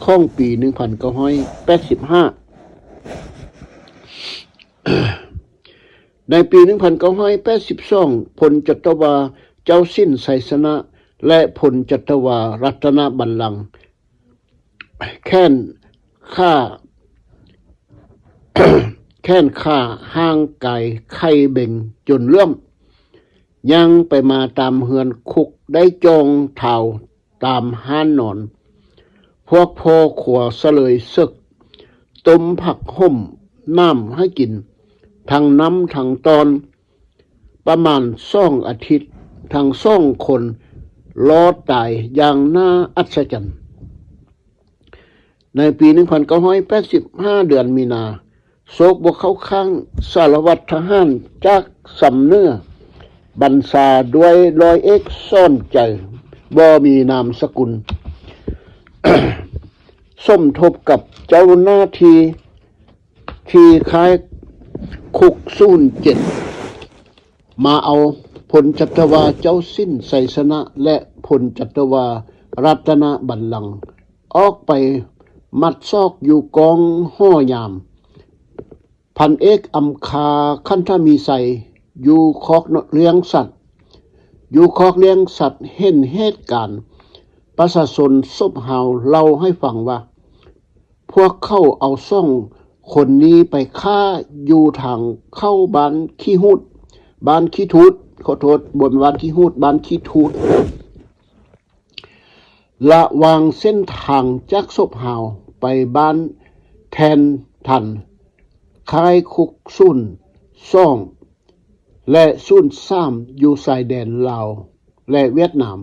ຂອງປີໜຶ່ງພັນເກົ້າຮ້ອຍແປດສິບຫ້າ. ໃນປີໜຶ່ງພັນເກົ້າຮ້ອຍແປດສິບສອງ ພົນຈັດຕະວາ ເຈົ້າສິນ ໄຊຊະນະ ແລະ ພົນຈັດຕະວາ ລັດຕະນະບັນລັງ ແຂນຂາ ແຂນຂາຮ່າງກາຍໄຂ່ເບັງຈົນເຫຼື້ອມ, ຍ່າງໄປມາຕາມເຮືອນຄຸກ ໄດ້ຈ່ອງທາວຕາມຮ້ານນອນ. ພວກພໍ່ຄົວສະເຫຼີຍເສິກ ຕົ້ມຜັກຫົ່ມໜາມໃຫ້ກິນ ທັງນ້ຳທັງຕອນ. ປະມານສອງອາທິດ, ທັງສອງຄົນລອດຕາຍຢ່າງໜ້າອັດສະຈັນ. ໃນປີໜຶ່ງພັນເກົ້າຮ້ອຍແປດສິບຫ້າ ເດືອນມີນາ, ໂຊກບໍ່ເຂົ້າຂ້າງ ສາລະວັດທະຫານຈາກຊຳເໜືອ ບັນຊາດ້ວຍຮ້ອຍເອກສອນໃຈ ບໍ່ມີນາມສະກຸນ ສົມທົບກັບເຈົ້າໜ້າທີ່ ທີ່ຄ້າຍຄຸກສູນເຈັດ ມາເອົາພົນຈັດຕະວາເຈົ້າສິນໄຊຊະນະ ແລະ ພົນຈັດຕະວາລັດຕະນະບັນລັງ ອອກໄປມັດຊອກຢູ່ກ້ອງຫໍຍາມ. ພັນເອກ ອຳຄາ ຂັນທະມີໄຊ ຢູ່ຄອກລ້ຽງສັດ, ຢູ່ຄອກລ້ຽງສັດເຫັນເຫດການ. ປະຊາຊົນສົບຫາວເລົ່າໃຫ້ຟັງວ່າ ພວກເຂົາເອົາສອງຄົນນີ້ໄປຂ້າຢູ່ທາງເຂົ້າບ້ານຂີ້ຫູດ ບ້ານຂີ້ທູດ ຂໍໂທດ ບໍ່ແມ່ນບ້ານຂີ້ຫູດ ບ້ານຂີ້ທູດ ລະຫວ່າງເສັ້ນທາງຈາກສົບຫາວໄປບ້ານແທ່ນທັນ ຄ້າຍຄຸກສູນສອງ ແລະ ສູນສາມ ຢູ່ຊາຍແດນລາວ ແລະ ຫວຽດນາມ.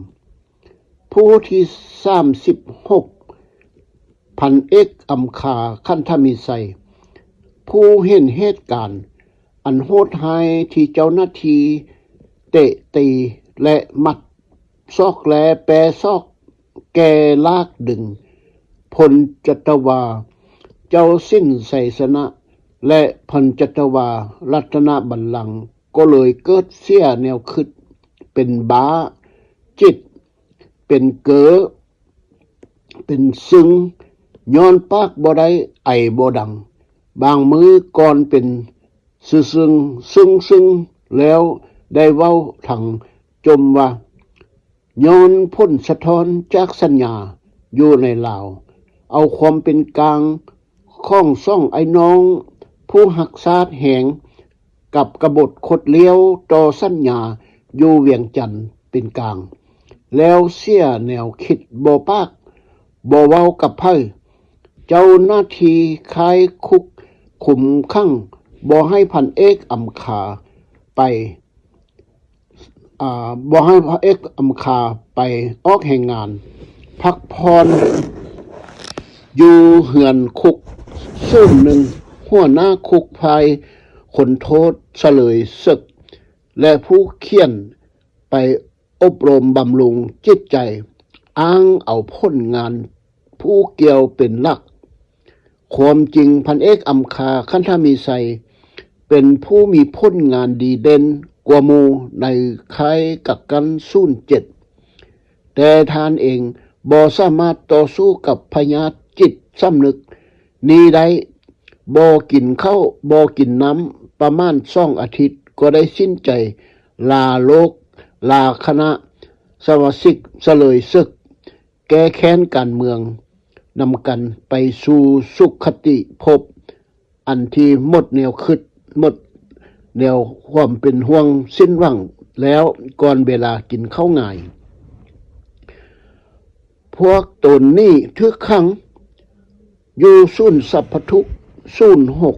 ຜູ້ທີສາມສິບຫົກ ພັນເອກ ອຳຄາ ຂັນທະມີໄຊ ຜູ້ເຫັນເຫດການອັນໂຫດຮ້າຍທີ່ເຈົ້າໜ້າທີ່ເຕະຕີ ແລະ ມັດຊອກແລແປສອກ ແກ່ລາກດຶງ ພົນຈັດຕະວາ ເຈົ້າສິນໄຊຊະນະ ແລະ ພັນຈັດຕະວາ ລັດຕະນະບັນລັງ ກໍເລີຍເກີດເສຍແນວຄິດ ເປັນບ້າຈິດ ເປັນເກີ ເປັນຊຶງ ຍ້ອນປາກບໍ່ໄດ້ ໄອບໍ່ດັງ. ບາງມື້ກ່ອນເປັນຊຶງຊຶງ ຊຶງຊຶງ ແລ້ວໄດ້ເວົ້າທັງຈົ່ມວ່າ ຍ້ອນຜົນສະທ້ອນຈາກສັນຍາຢູ່ໃນລາວ ເອົາຄວາມເປັນກາງຂອງສອງອ້າຍນ້ອງຜູ້ຮັກຊາດແຮງ ກັບກະບົດຄົດລ້ຽວຕໍ່ສັນຍາຢູ່ວຽງຈັນເປັນກາງ ແລ້ວເສຍແນວຄິດບໍ່ປາກບໍ່ເວົ້າກັບໃຜ. ເຈົ້າໜ້າທີ່ຄ້າຍຄຸກຄຸມຂັງບໍ່ໃຫ້ພັນເອກອຳຄາໄປ ອາ ບໍ່ໃຫ້ພັນເອກອຳຄາໄປອອກແຮງງານ ພັກຜ່ອນ ຢູ່ເຮືອນຄຸກສູນໜຶ່ງ, ຫົວໜ້າຄຸກຝ່າຍຂົນໂທດສະເຫຼີຍເສິກ ແລະ ຜູ້ຂຽນໄປອົບຮົມບຳລຸງຈິດໃຈ, ອ້າງເອົາຜົນງານຜູ້ກ່ຽວເປັນຫຼັກ. ຄວາມຈິງ ພັນເອກ ອຳຄາ ຂັນທະມີໄຊ ເປັນຜູ້ມີຜົນງານດີເດັ່ນກວ່າໝູ່ໃນຄ້າຍກັກກັນສູນເຈັດ, ແຕ່ທ່ານເອງບໍ່ສາມາດຕໍ່ສູ້ກັບພະຍາດຈິດສຳນຶກນີ້ໄດ້. ບໍ່ກິນເຂົ້າ ບໍ່ກິນນ້ຳ ປະມານສອງອາທິດ ກໍໄດ້ສິ້ນໃຈລາໂລກ ລາຄະນະສະມາຊິກສະເຫຼີຍເສິກ ແກ້ແຄ້ນການເມືອງນຳກັນໄປສູ່ສຸຄະຕິພົບ ອັນທີ່ໝົດແນວຄິດ ໝົດແນວຄວາມເປັນຫ່ວງສິ້ນຫວັງແລ້ວ ກ່ອນເວລາກິນເຂົ້າງາຍ. ພວກຕົນນີ້ຖືກຂັງຢູ່ສູນສັບພະທຸກສູນຫົກ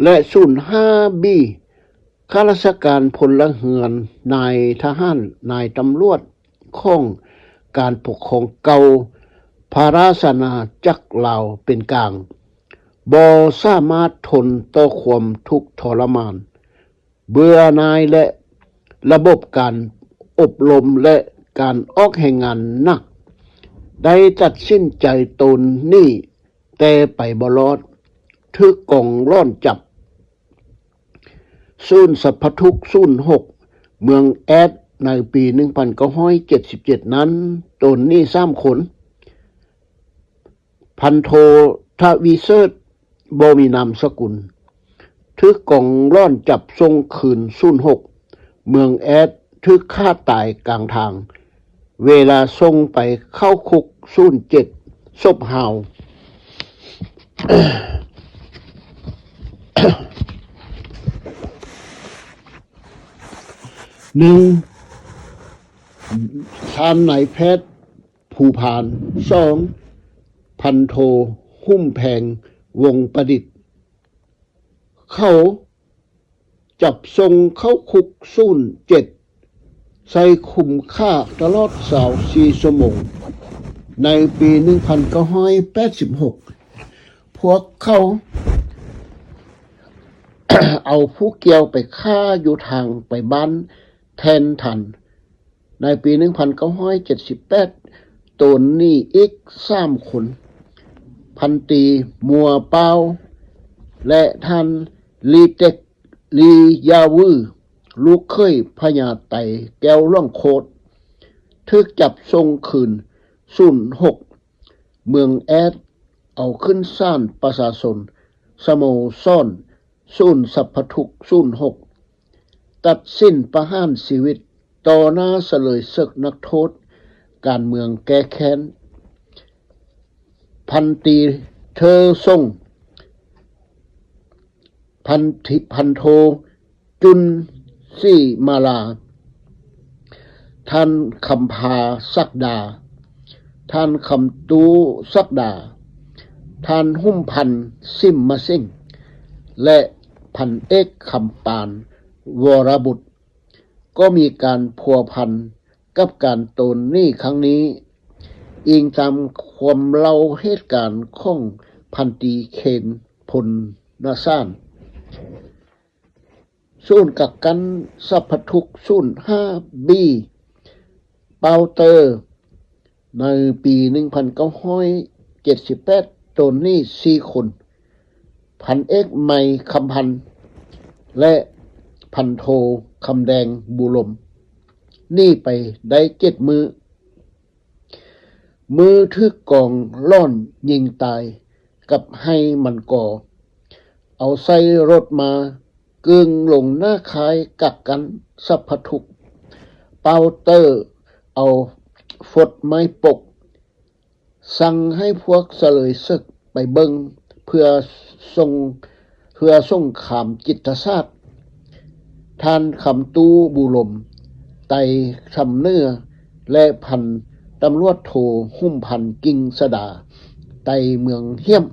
ແລະ ສູນຫ້າບີ. ຂ້າລາຊະການ, ພົນລະເຮືອນ, ນາຍທະຫານ, ນາຍຕຳຫຼວດຂອງການປົກຄອງເກົ່າ ພະລາຊະອານາຈັກລາວເປັນກາງ ບໍ່ສາມາດທົນຕໍ່ຄວາມທຸກທໍລະມານ, ເບື່ອໜ່າຍ ແລະ ລະບົບການອົບຮົມ ແລະ ການອອກແຮງງານໜັກ, ໄດ້ຕັດສິນໃຈໂຕນໜີ ແຕ່ໄປບໍ່ລອດ, ຖືກກອງຫຼອນຈັບສູນສັບພະທຸກສູນຫົກ ເມືອງແອດ ໃນປີໜຶ່ງພັນເກົ້າຮ້ອຍເຈັດສິບເຈັດນັ້ນ ໂຕນໜີສາມຄົນ. ພັນໂທ ທະວີເສີດ ບໍ່ມີນາມສະກຸນ ຖືກກອງຫຼອນຈັບສົ່ງຄືນສູນຫົກ ເມືອງແອດ ຖືກຂ້າຕາຍກາງທາງ ເວລາສົ່ງໄປເຂົ້າຄຸກສູນເຈັດ ສົບຫ້າວ. ໜຶ່ງ ທ່ານນາຍແພດ ພູພານ. ສອງ ພັນໂທ ຫຸ້ມແພງ ວົງປະດິດ. ເຂົາຈັບສົ່ງເຂົ້າຄຸກສູນເຈັດ ໃສ່ຄຸມຂັງຕະຫຼອດຊາວສີ່ຊົ່ວໂມງ ໃນປີໜຶ່ງພັນເກົ້າຮ້ອຍແປດສິບຫົກ. ພວກເຂົາເອົາຜູ້ກ່ຽວໄປຂ້າຢູ່ທາງໄປບ້ານແທ່ນທັນ. ໃນປີໜຶ່ງພັນເກົ້າຮ້ອຍເຈັດສິບແປດ ໂຕນໜີອີກສາມຄົນ ພັນຕີ ມົວປາວ ແລະ ທ່ານ ລີເຕັກ ລີຢາວື ລູກເຂີຍພະຍາໄຕແກ້ວຫຼວງໂຄດ ຖືກຈັບສົ່ງຄືນສູນຫົກ ເມືອງແອດ ເອົາຂຶ້ນສານປະຊາຊົນສະໂມສອນສູນສັບພະທຸກສູນຫົກ ຕັດສິນປະຫານຊີວິດຕໍ່ໜ້າສະເຫຼີຍເສິກນັກໂທດການເມືອງແກ້ແຄ້ນ. ພັນຕີ ເທີ ຊົງ, ພັນທີ ພັນໂທ ຈຸນ ສີມາລາ, ທ່ານ ຄຳພາ ສັກດາ, ທ່ານ ຄຳຕູ້ ສັກດາ, ທ່ານ ຫຸ້ມພັນ ສິມມະສິງ ແລະ ພັນເອກ ຄຳປານ ວໍລະບຸດ ກໍມີການພົວພັນກັບການໂຕນໜີຄັ້ງນີ້, ອີງຕາມຄວາມເລົ່າເຫດການຂອງພັນຕີ ເຄນ ພົນນະສານ. ສູນກັກກັນສັບພະທຸກສູນຫ້າບີ ເປົາເຕີ ໃນປີໜຶ່ງພັນເກົ້າຮ້ອຍເຈັດສິບແປດ ໂຕນໜີສີ່ຄົນ, ພັນເອກ ໄມ ຄຳພັນ ແລະ ພັນໂທ ຄຳແດງ ບູລົມ, ໜີໄປໄດ້ເຈັດມື້. ມື້ຖືກກອງຫຼອນຍິງຕາຍກັບໄຮ່ມັນກໍ ເອົາໃສ່ລົດມາ ເກີງລົງໜ້າຄ້າຍກັກກັນສັບພະທຸກ. ເປົາເຕີເອົາຟົດໄມ້ປົກ, ສັ່ງໃຫ້ພວກສະເຫຼີຍເສິກໄປເບິ່ງ ເພື່ອສົງ ເພື່ອສົງຄາມຈິດຕະສາດ. ທ່ານ ຄຳຕູ້ ບູລົມ ໄຕ່ຊຳເໜືອ ແລະ ພັນຕຳຫຼວດໂທ ຫຸ້ມພັນ ກິ່ງສະດາ ໄຕ່ເມືອງຫ້ຽມ.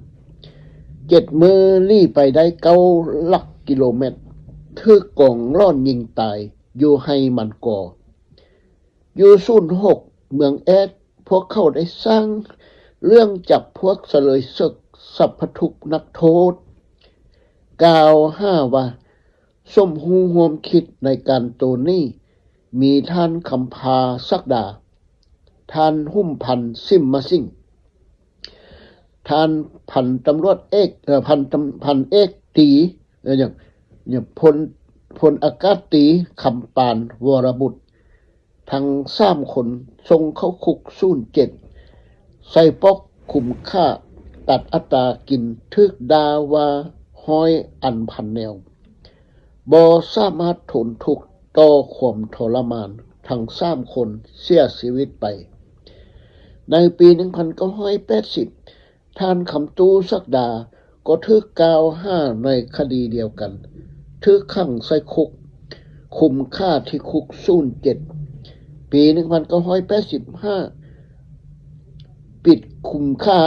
ເຈັດມື້ ໜີໄປໄດ້ເກົ້າຫຼັກກິໂລແມັດ, ຖືກກອງຫຼອນຍິງຕາຍຢູ່ໄຮ່ມັນກໍ. ຢູ່ສູນຫົກ ເມືອງແອດ, ພວກເຂົາໄດ້ສ້າງ ເລື່ອງຈັບພວກສະເລີຍເສິກສັບພະທຸກນັກໂທດ ກ່າວຫາວ່າສົມຮູ້ຮ່ວມຄິດໃນການໂຕນໜີ້ ມີທ່ານຄຳພາ ສັກດາ, ທ່ານຫຸ້ມພັນ ສິມມະສິງ, ທ່ານພັນຕຳຫຼວດເອກ ເອີ ພັນຕຳ ພັນເອກຕີ ເອີ ຫຍັງ ຫຍັງ ພົນ ພົນອາກາດຕີ ຄຳປານ ວໍລະບຸດ ທັງສາມຄົນສົ່ງເຂົ້າຄຸກສູນເຈັດ ໃສ່ປອກຄຸມຂ້າ ຕັດອັດຕາກິນ ຖືກດ່າວ່າຮ້ອຍອັນພັນແນວ ບໍ່ສາມາດທົນທຸກຕໍ່ຄວາມທໍລະມານ ທັງສາມຄົນເສຍຊີວິດໄປ. ໃນປີໜຶ່ງພັນເກົ້າຮ້ອຍແປດສິບ ທ່ານຄຳຕູ້ ສັກດາ ກໍຖືກກ່າວຫາໃນຄະດີດຽວກັນ, ຖືກຂັງໃສ່ຄຸກຄຸມຂ້າທີ່ຄຸກສູນເຈັດ. ປີໜຶ່ງພັນເກົ້າຮ້ອຍແປດສິບຫ້າ ປິດຄຸມຂ້າ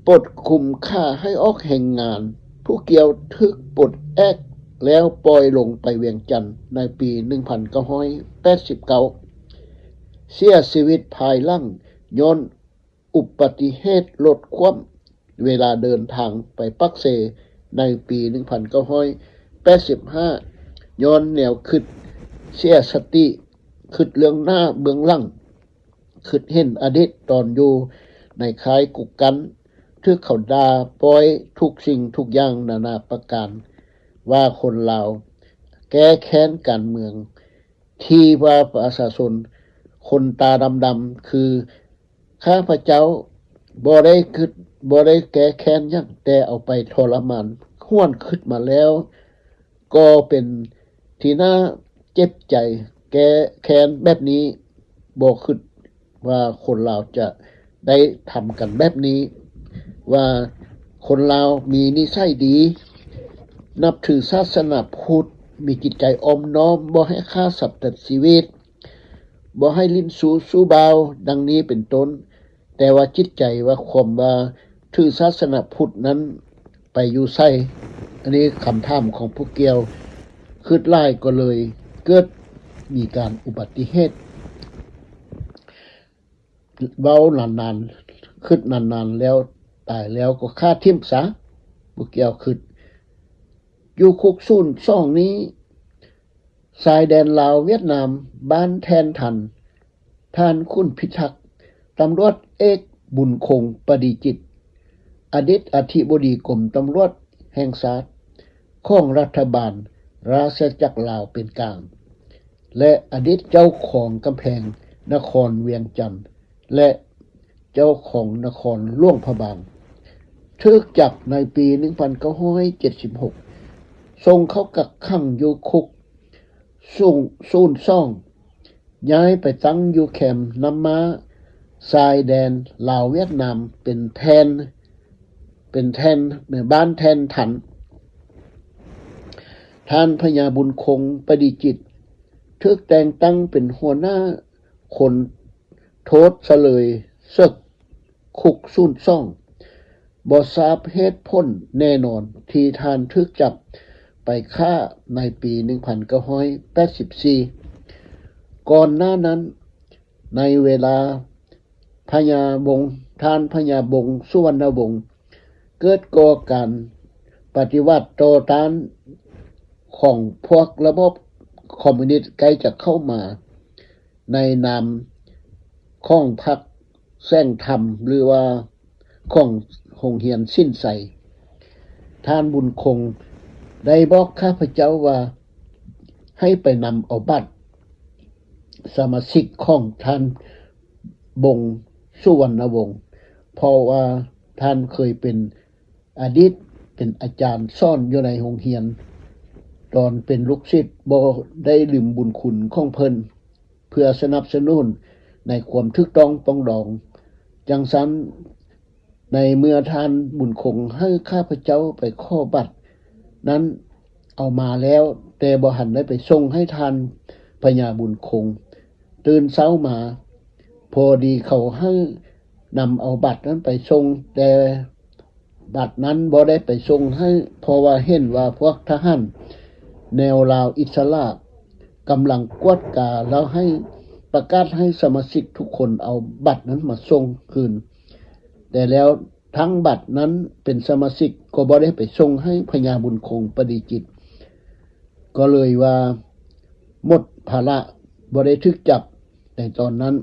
ປົດຄຸມຂ້າໃຫ້ອອກແຮງງານ. ຜູ້ກ່ຽວຖືກປົດແອກແລ້ວປ່ອຍລົງໄປວຽງຈັນໃນປີໜຶ່ງພັນເກົ້າຮ້ອຍແປດສິບເກົ້າ ເສຍຊີວິດພາຍຫຼັງຍ້ອນ ອຸບັດຕິເຫດລົດຂວ້ຳ ເວລາເດີນທາງໄປປາກເຊ ໃນປີໜຶ່ງພັນເກົ້າຮ້ອຍແປດສິບຫ້າ ຍ້ອນແນວຄິດເສຍສະຕິ, ຄິດເບື້ອງໜ້າເບື້ອງຫຼັງ, ຄິດເຫັນອະດີດຕອນຢູ່ໃນຄ້າຍກຸກກັນ, ຖືກເຂົາດ່າປ້ອຍທຸກສິ່ງທຸກຢ່າງນານາປະການ ວ່າຄົນລາວແກ້ແຄ້ນການເມືອງ ທີ່ວ່າປະຊາຊົນຄົນຕາດຳໆ ຄືຂ້າພະເຈົ້າ ບໍ່ໄດ້ຄິດ ບໍ່ໄດ້ແກ້ແຄ້ນຫຍັງ, ແຕ່ເອົາໄປທໍລະມານ, ຫວນຄິດມາແລ້ວ ກໍເປັນທີ່ໜ້າເຈັບໃຈ. ແກ້ແຄ້ນແບບນີ້ ບໍ່ຄິດວ່າຄົນລາວຈະໄດ້ທຳກັນແບບນີ້, ວ່າຄົນລາວມີນິໄສດີ, ນັບຖືສາສະໜາພຸດ, ມີຈິດໃຈອ່ອມນ້ອມ, ບໍ່ໃຫ້ຂ້າສັດຕັດຊີວິດ, ບໍ່ໃຫ້ຫຼິ້ນຊູ້ຊູ້ບ່າວ, ດັ່ງນີ້ເປັນຕົ້ນ. ແຕ່ວ່າຈິດໃຈວ່າຄວາມວ່າຖືສາສະໜາພຸດນັ້ນໄປຢູ່ໃສ? ອັນນີ້ຄຳຖາມຂອງຜູ້ກ່ຽວ, ຄຶດຫຼາຍກໍເລີຍເກີດມີການອຸບັດຕິເຫດ. ເວົ້ານານໆ ຄຶດນານໆ ແລ້ວຕາຍແລ້ວກໍຂ້າຖິ້ມຊະ, ບໍ່ກ່ຽວຄຶດ. ຢູ່ຄຸກສູນສອງນີ້ ຊາຍແດນລາວຫວຽດນາມ ບ້ານແທ່ນທັນ, ທ່ານຂຸນພິທັກ ຕຳຫຼວດເອກ ບຸນຄົງ ປະດີຈິດ, ອະດີດອະທິບໍດີກົມຕຳຫຼວດແຫ່ງຊາດ ຂອງລັດຖະບານລາຊະອານາຈັກລາວເປັນກາງ ແລະ ອະດີດເຈົ້າຄອງກຳແພງນະຄອນວຽງຈັນ ແລະ ເຈົ້າຄອງນະຄອນຫຼວງພະບາງ ຖືກຈັບໃນປີໜຶ່ງພັນເກົ້າຮ້ອຍເຈັດສິບຫົກ ສົ່ງເຂົ້າກັກຂັງຢູ່ຄຸກສູນ ສູນສອງ ຍ້າຍໄປຕັ້ງຢູ່ແຄມນ້ຳມ້າ ຊາຍແດນລາວຫວຽດນາມ ເປັນແທ່ນ ເປັນແທ່ນ ໃນບ້ານແທ່ນທັນ. ທ່ານພະຍາບຸນຄົງ ປະດີຈິດ ຖືກແຕ່ງຕັ້ງເປັນຫົວໜ້າຄົນໂທດສະເລີຍເສິກ ຄຸກສູນສອງ. ບໍ່ຊາບເຫດຜົນແນ່ນອນທີ່ທ່ານຖືກຈັບໄປຂ້າໃນປີໜຶ່ງພັນເກົ້າຮ້ອຍແປດສິບສີ່. ກ່ອນໜ້ານັ້ນ, ໃນເວລາພະຍາວົງ ທ່ານພະຍາບົງ ສຸວັນນະວົງ ເກີດກໍ່ການປະຕິວັດຕໍ່ຕ້ານຂອງພວກລະບອບຄອມມູນິດໃກ້ຈະເຂົ້າມາ ໃນນາມຂອງພັກແສງທຳ ຫຼືວ່າຂອງໂຮງຮຽນສິນໄຊ. ທ່ານບຸນຄົງໄດ້ບອກຂ້າພະເຈົ້າວ່າ ໃຫ້ໄປນຳເອົາບັດສະມາຊິກຂອງທ່ານບົງ ສຸວັນນະວົງ ເພາະວ່າທ່ານເຄີຍເປັນ ອະດີດເປັນອາຈານສອນຢູ່ໃນໂຮງຮຽນ ຕອນເປັນລູກສິດ ບໍ່ໄດ້ລືມບຸນຄຸນຂອງເພິ່ນ ເພື່ອສະໜັບສະໜູນໃນຄວາມຖືກຕ້ອງປອງດອງ. ຈັ່ງຊັ້ນ, ໃນເມື່ອທ່ານບຸນຄົງໃຫ້ຂ້າພະເຈົ້າໄປຂໍບັດນັ້ນເອົາມາແລ້ວ, ແຕ່ບໍ່ທັນໄດ້ໄປສົ່ງໃຫ້ທ່ານພະຍາບຸນຄົງ. ຕື່ນເຊົ້າມາ ພໍດີເຂົາໃຫ້ນຳເອົາບັດນັ້ນໄປສົ່ງ, ແຕ່ບັດນັ້ນບໍ່ໄດ້ໄປສົ່ງໃຫ້, ເພາະວ່າເຫັນວ່າພວກທະຫານແນວລາວອິດສະຫຼະກຳລັງກວດກາ ແລ້ວໃຫ້ ປະກາດໃຫ້ສະມາຊິກທຸກຄົນເອົາບັດນັ້ນມາສົ່ງຄືນ, ແຕ່ແລ້ວທັງບັດນັ້ນເປັນສະມາຊິກກໍບໍ່ໄດ້ໄປສົ່ງໃຫ້ພະຍາບຸນຄົງປະດີຈິດ, ກໍເລີຍວ່າໝົດພາລະ, ບໍ່ໄດ້ຖືກຈັບໃນຕອນນັ້ນ.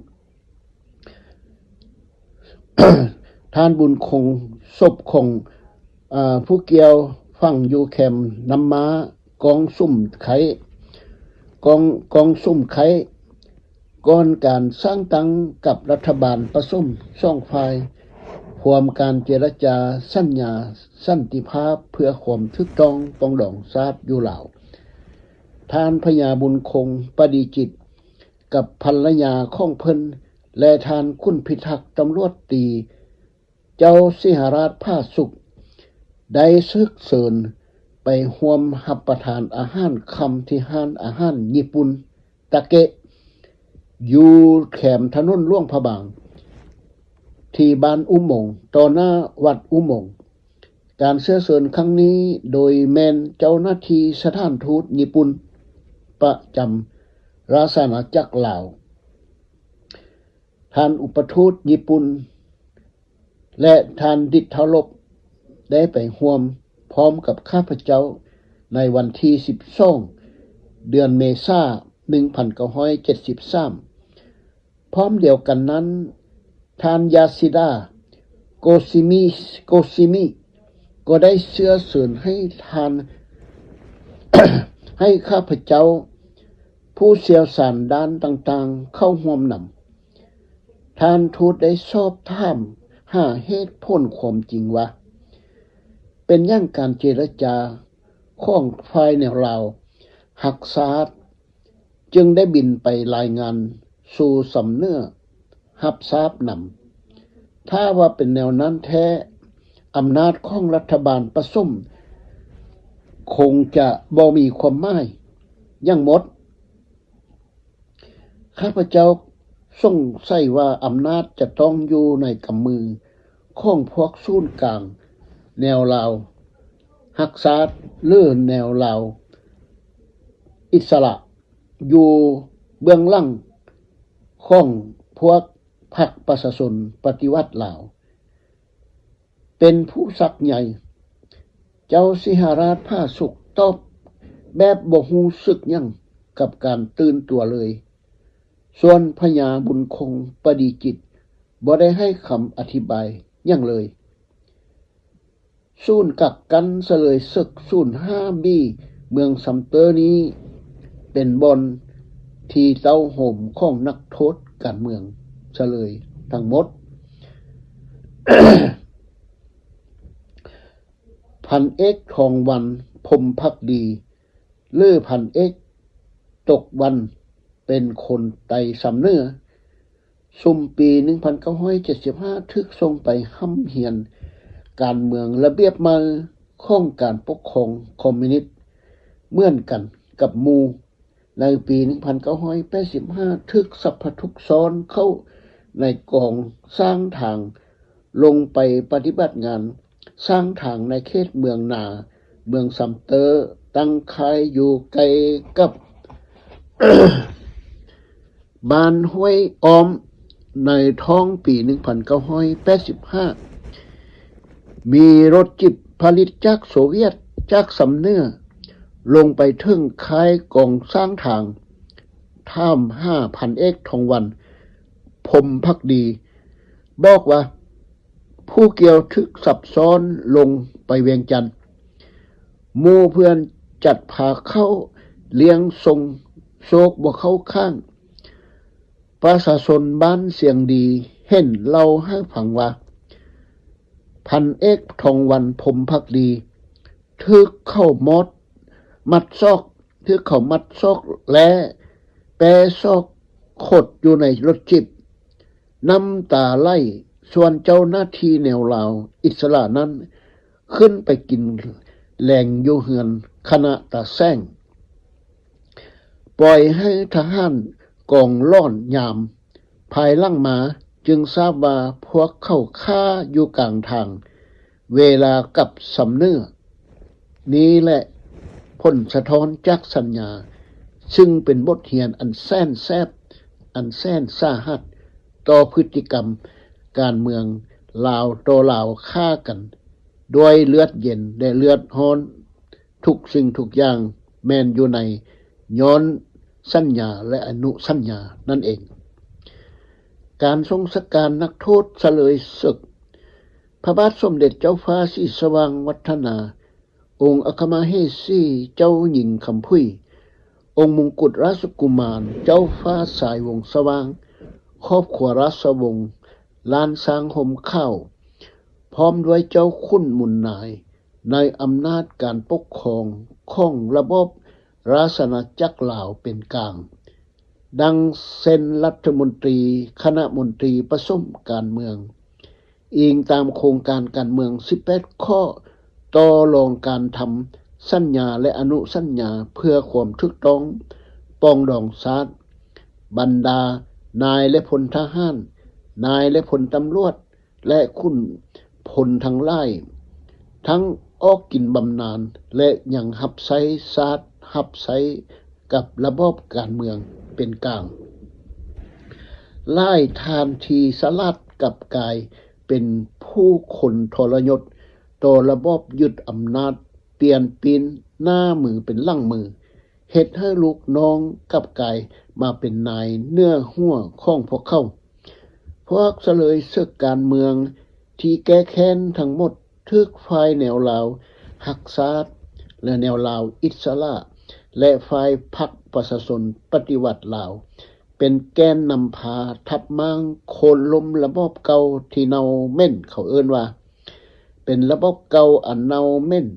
ທ່ານບຸນຄົງ, ສົບຂອງ ອາ ຜູ້ກ່ຽວຝັງຢູ່ແຄມນ້ຳມ້າ ກອງສຸມໄຄ ກອງ ກອງສຸມໄຄ ກ່ອນການສ້າງຕັ້ງກັບລັດຖະບານປະສົມສອງຝ່າຍ ພວມການເຈລະຈາສັນຍາສັນຕິພາບເພື່ອຄວາມຖືກຕ້ອງປອງດອງຊາດຢູ່ລາວ. ທ່ານພະຍາບຸນຄົງປະດີຈິດ ກັບພັນລະຍາຂອງເພິ່ນ ແລະ ທ່ານຂຸນພິທັກຕຳຫຼວດຕີ ເຈົ້າສິຫະລາດຜາສຸກ ໄດ້ຖືກເຊີນໄປຮ່ວມຮັບປະທານອາຫານຄ່ຳທີ່ຮ້ານອາຫານຍີ່ປຸ່ນ ຕາເກະ ຢູ່ແຄມຖະໜົນຫຼວງພະບາງ ທີ່ບ້ານອຸໂມງ ຕໍ່ໜ້າວັດອຸໂມງ. ການເຊື້ອເຊີນຄັ້ງນີ້ໂດຍແມ່ນເຈົ້າໜ້າທີ່ສະຖານທູດຍີ່ປຸ່ນປະຈຳລາຊະອານາຈັກລາວ, ທ່ານອຸປະທູດຍີ່ປຸ່ນ ແລະ ທ່ານດິດທະລົບ ໄດ້ໄປຮ່ວມພ້ອມກັບຂ້າພະເຈົ້າໃນວັນທີສິບສອງ ເດືອນເມສາ ໜຶ່ງພັນເກົ້າຮ້ອຍເຈັດສິບສາມ. ພ້ອມດຽວກັນນັ້ນ, ທ່ານຢາຊິດາ ໂກຊິມິ ໂກຊິມິ ກໍໄດ້ເຊື້ອເຊີນໃຫ້ທ່ານ ໃຫ້ຂ້າພະເຈົ້າ ຜູ້ຊ່ຽວຊານດ້ານຕ່າງໆ ເຂົ້າຮ່ວມນຳ. ທ່ານທູດໄດ້ສອບຖາມຫາເຫດຜົນຄວາມຈິງວ່າ ເປັນຫຍັງການເຈລະຈາຂອງຝ່າຍແນວລາວຮັກຊາດ ຈຶ່ງໄດ້ບິນໄປລາຍງານສູ່ສຳເໜີຮັບຊາບນຳ. ຖ້າວ່າເປັນແນວນັ້ນແທ້, ອຳນາດຂອງລັດຖະບານປະສົມຄົງຈະບໍ່ມີຄວາມໝາຍຫຍັງໝົດ. ຂ້າພະເຈົ້າສົງໄສວ່າອຳນາດຈະຕ້ອງຢູ່ໃນກຳມືຂອງພວກສູນກາງແນວລາວຮັກຊາດ ຫຼື ແນວລາວອິດສະຫຼະ ຢູ່ເບື້ອງຫຼັງຂອງພວກພັກປະຊາຊົນປະຕິວັດລາວ ເປັນຜູ້ສັກໃຍ. ເຈົ້າສິຫະລາດຜາສຸກຕອບແບບບໍ່ຮູ້ສຶກຫຍັງກັບການຕື່ນຕົວເລີຍ. ສ່ວນພະຍາບຸນຄົງປະດີຈິດບໍ່ໄດ້ໃຫ້ຄຳອະທິບາຍຫຍັງເລີຍ. ສູນກັກກັນສະເລີຍເສິກສູນຫ້າບີ ເມືອງຊຳເຕີນີ້ ເປັນບ່ອນທີ່ເຕົ້າໂຮມຂອງນັກໂທດການເມືອງສະເລີຍທັງໝົດ. ພັນເອກ ທອງວັນ ພົມພັກດີ ຫຼື ພັນເອກ ຕົກວັນ ເປັນຄົນໄຕ້ຊຳເໜືອ. ຊຸມປີໜຶ່ງພັນເກົ້າຮ້ອຍເຈັດສິບຫ້າ ຖືກສົ່ງໄປຮ່ຳຮຽນການເມືອງລະບຽບໃໝ່ຂອງການປົກຄອງຄອມມິວນິດເໝືອນກັນກັບໝູ່. ໃນປີໜຶ່ງພັນເກົ້າຮ້ອຍແປດສິບຫ້າ ຖືກສັບພະທຸກຊ້ອນເຂົ້າໃນກອງສ້າງທາງ ລົງໄປປະຕິບັດງານສ້າງທາງໃນເຂດເມືອງນາ ເມືອງຊຳເຕີ ຕັ້ງຄ້າຍຢູ່ໃກ້ກັບ ບ້ານຫ້ວຍອ້ອມ. ໃນທ້ອງປີໜຶ່ງພັນເກົ້າຮ້ອຍແປດສິບຫ້າ ມີລົດຈິບຜະລິດຈາກໂຊວຽດ ຈາກຊຳເໜືອ ລົງໄປເຖິງຄ້າຍກອງສ້າງທາງ ຖາມຫາພັນເອກ ທອງວັນ ພົມພັກດີ ບອກວ່າ ຜູ້ກ່ຽວຖືກສັບຊ້ອນລົງໄປວຽງຈັນ. ໝູ່ເພື່ອນຈັດພາເຂົ້າລ້ຽງສົ່ງໂຊກບໍ່ເຂົ້າຂ້າງ. ປະຊາຊົນບ້ານຊຽງດີເຫັນເລົ່າໃຫ້ຟັງວ່າ ພັນເອກ ທອງວັນ ພົມພັກດີ ຖືກເຂົາມອດ ມັດສອກ ຖືກເຂົາມັດສອກ ແລະ ແປສອກຂົດຢູ່ໃນລົດຈິບ ນ້ຳຕາໄຫຼ. ສ່ວນເຈົ້າໜ້າທີ່ແນວລາວອິດສະຫຼະນັ້ນ ຂຶ້ນໄປກິນແລງຢູ່ເຮືອນຄະນະຕາແສງ ປ່ອຍໃຫ້ທະຫານກອງຫຼອນຍາມ. ພາຍຫຼັງມາຈຶ່ງຊາບວ່າພວກເຂົາຂ້າຢູ່ກາງທາງ ເວລາກັບຊຳເໜືອ. ນີ້ແຫຼະຜົນສະທ້ອນຈາກສັນຍາ ຊຶ່ງເປັນບົດຮຽນອັນແສນແສບ ອັນແສນສາຫັດຕໍ່ພຶດຕິກຳການເມືອງລາວຕໍ່ລາວຂ້າກັນດ້ວຍເລືອດເຢັນ ແລະ ເລືອດຮ້ອນ. ທຸກສິ່ງທຸກຢ່າງແມ່ນຢູ່ໃນຍ້ອນສັນຍາ ແລະ ອະນຸສັນຍານັ້ນເອງ. ການສົ່ງສະການນັກໂທດສະເຫຼີຍເສິກ. ພະບາດສົມເດັດເຈົ້າຟ້າສີສະຫວ່າງວັດທະນາ ອົງອັກຄະມະເຫສີເຈົ້າຍິງຄຳຜຸຍ ອົງມົງກຸດຣາຊະກຸມານ ເຈົ້າຟ້າສາຍວົງສະຫວ່າງ ຄອບຄົວຣາຊະວົງ ລ້ານຊ້າງຮົ່ມຂາວ ພ້ອມດ້ວຍເຈົ້າຂຸນມູນນາຍ ໃນອຳນາດການປົກຄອງຂອງລະບອບລາຊະອານາຈັກລາວເປັນກາງ, ດັ່ງເຊັ່ນລັດຖະມົນຕີ, ຄະນະມົນຕີປະສົມການເມືອງ, ອີງຕາມໂຄງການການເມືອງສິບແປດຂໍ້ ຕໍ່ລອງການທຳສັນຍາ ແລະ ອະນຸສັນຍາເພື່ອຄວາມຖືກຕ້ອງປອງດອງຊາດ, ບັນດານາຍ ແລະ ພົນທະຫານ, ນາຍ ແລະ ພົນຕຳຫຼວດ ແລະ ຂຸນພົນທັງຫຼາຍ ທັງອອກກິນບຳນານ ແລະ ຍັງຮັບໃຊ້ຊາດ, ຮັບໃຊ້ກັບລະບອບການເມືອງເປັນກາງ. ຫຼາຍທ່ານທີ່ສະຫຼາດກັບກາຍເປັນຜູ້ຄົນທໍລະຍົດຕໍ່ລະບອບຍຶດອຳນາດ, ປ່ຽນປີ້ນໜ້າມືເປັນຫຼັງມື, ເຮັດໃຫ້ລູກນ້ອງກັບກາຍມາເປັນນາຍເໜືອຫົວຂອງພວກເຂົາ. ພວກສະເຫຼີຍເສິກການເມືອງທີ່ແກ້ແຄ້ນທັງໝົດ ຖືກຝ່າຍແນວລາວຮັກຊາດ ແລະ ແນວລາວອິດສະຫຼະ ແລະ ຝ່າຍພັກປະຊາຊົນປະຕິວັດລາວ ເປັນແກນນຳພາທັບມ້າງໂຄ່ນລົ້ມລະບອບເກົ່າທີ່ເນົ່າເໝັ້ນ, ເຂົາເອີ້ນວ່າເປັນລະບອບເກົ່າອັນເນົ່າເໝັ້ນ,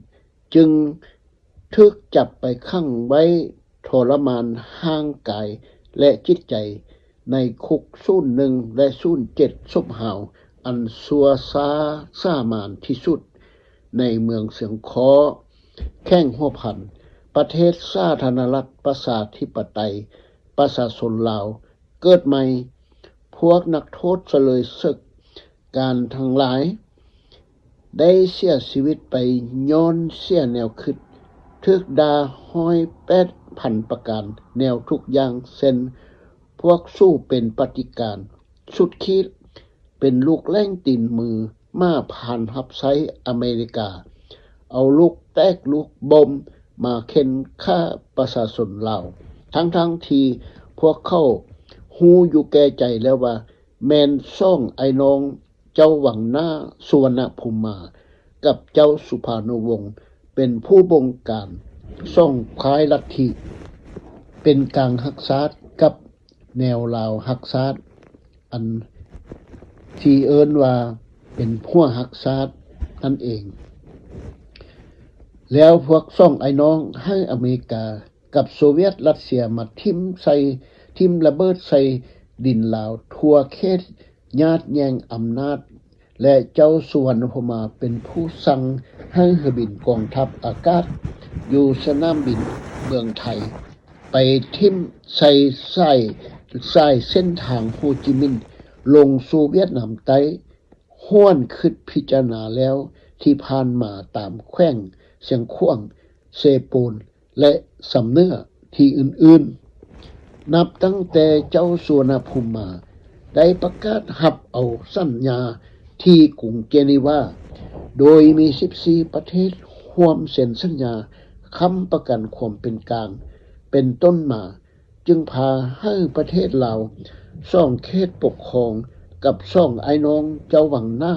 ຈຶ່ງຖືກຈັບໄປຂັງໄວ້ທໍລະມານຮ່າງກາຍ ແລະ ຈິດໃຈ ໃນຄຸກສູນໜຶ່ງ ແລະ ສູນເຈັດ ສົບຫາວ ອັນຊົ່ວຊ້າສາມານທີ່ສຸດ ໃນເມືອງຊຽງຄໍ້ ແຂວງຫົວພັນ, ປະເທດສາທາລະນະລັດ ປະຊາທິປະໄຕ ປະຊາຊົນລາວເກີດໃໝ່. ພວກນັກໂທດສະເຫຼີຍເສິກການທັງຫຼາຍ ໄດ້ເສຍຊີວິດໄປຍ້ອນເສຍແນວຄິດ, ຖືກດ່າຮ້ອຍແປດພັນປະການແນວທຸກຢ່າງ ເຊັ່ນ ພວກສູເປັນປະຕິການສຸດຂີດ, ເປັນລູກແຫຼງຕີນມືໝາຜ່ານຮັບໃຊ້ອາເມລິກາ, ເອົາລູກແຕກລູກບົມມາເຂັ່ນຂ້າປະຊາຊົນລາວ, ທັງໆທີ່ພວກເຂົາຮູ້ຢູ່ແກ່ໃຈແລ້ວວ່າ ແມ່ນສອງອ້າຍນ້ອງເຈົ້າວັງໜ້າ ສຸວັນນະພູມມາ ກັບເຈົ້າສຸພານຸວົງ ເປັນຜູ້ບົງການສອງຝ່າຍລັດທິ ເປັນກາງຮັກຊາດກັບແນວລາວຮັກຊາດ ອັນທີ່ເອີ້ນວ່າເປັນຫົວຮັກຊາດນັ້ນເອງ. ແລ້ວພວກສອງອ້າຍນ້ອງໃຫ້ອາເມລິກາ ກັບໂຊວຽດຣັດເຊຍມາຖິ້ມໃສ່, ຖິ້ມລະເບີດໃສ່ດິນລາວທົ່ວເຂດ, ຍາດແຍ່ງອຳນາດ ແລະ ເຈົ້າສຸວັນນະພູມມາເປັນຜູ້ສັ່ງໃຫ້ເຮືອບິນກອງທັບອາກາດຢູ່ສະໜາມບິນເມືອງໄທ ໄປຖິ້ມໃສ່ສາຍ, ສາຍເສັ້ນທາງໂຮຈິມິນ ລົງສູ່ຫວຽດນາມໃຕ້. ຫວນຄິດພິຈາລະນາແລ້ວທີ່ຜ່ານມາຕາມແຂວງຊຽງຂວາງ, ເຊໂປນ ແລະ ຊຳເໜືອທີ່ອື່ນໆ. ນັບຕັ້ງແຕ່ເຈົ້າສຸວັນນະພູມມາໄດ້ປະກາດຮັບເອົາສັນຍາທີ່ກຸງເຈນີວາ, ໂດຍມີສິບສີ່ປະເທດຮ່ວມເຊັນສັນຍາຄ້ຳປະກັນຄວາມເປັນກາງເປັນຕົ້ນມາ, ຈຶ່ງພາໃຫ້ປະເທດລາວສອງເຂດປົກຄອງກັບສອງອ້າຍນ້ອງເຈົ້າວັງໜ້າ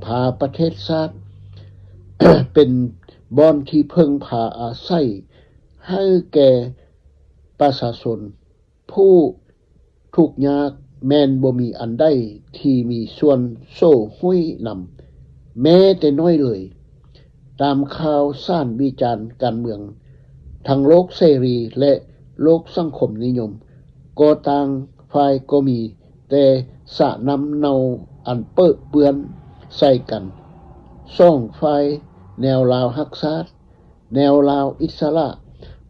ພາປະເທດຊາດ ເປັນບ່ອນທີ່ເພິ່ງພາອາໄສໃຫ້ແກ່ປະຊາຊົນຜູ້ທຸກຍາກ, ແມ່ນບໍ່ມີອັນໃດທີ່ມີສ່ວນໂສຫຸ້ຍນຳແມ້ແຕ່ໜ້ອຍເລີຍ. ຕາມຂ່າວສານວິຈານການເມືອງ ທັງໂລກເສລີ ແລະ ໂລກສັງຄົມນິຍົມ ກໍຕ່າງຝ່າຍກໍມີແຕ່ສະນ້ຳເນົ່າອັນເປິເປື້ອນໃສ່ກັນ. ສອງຝ່າຍ, ແນວລາວຮັກຊາດ, ແນວລາວອິດສະຫຼະ,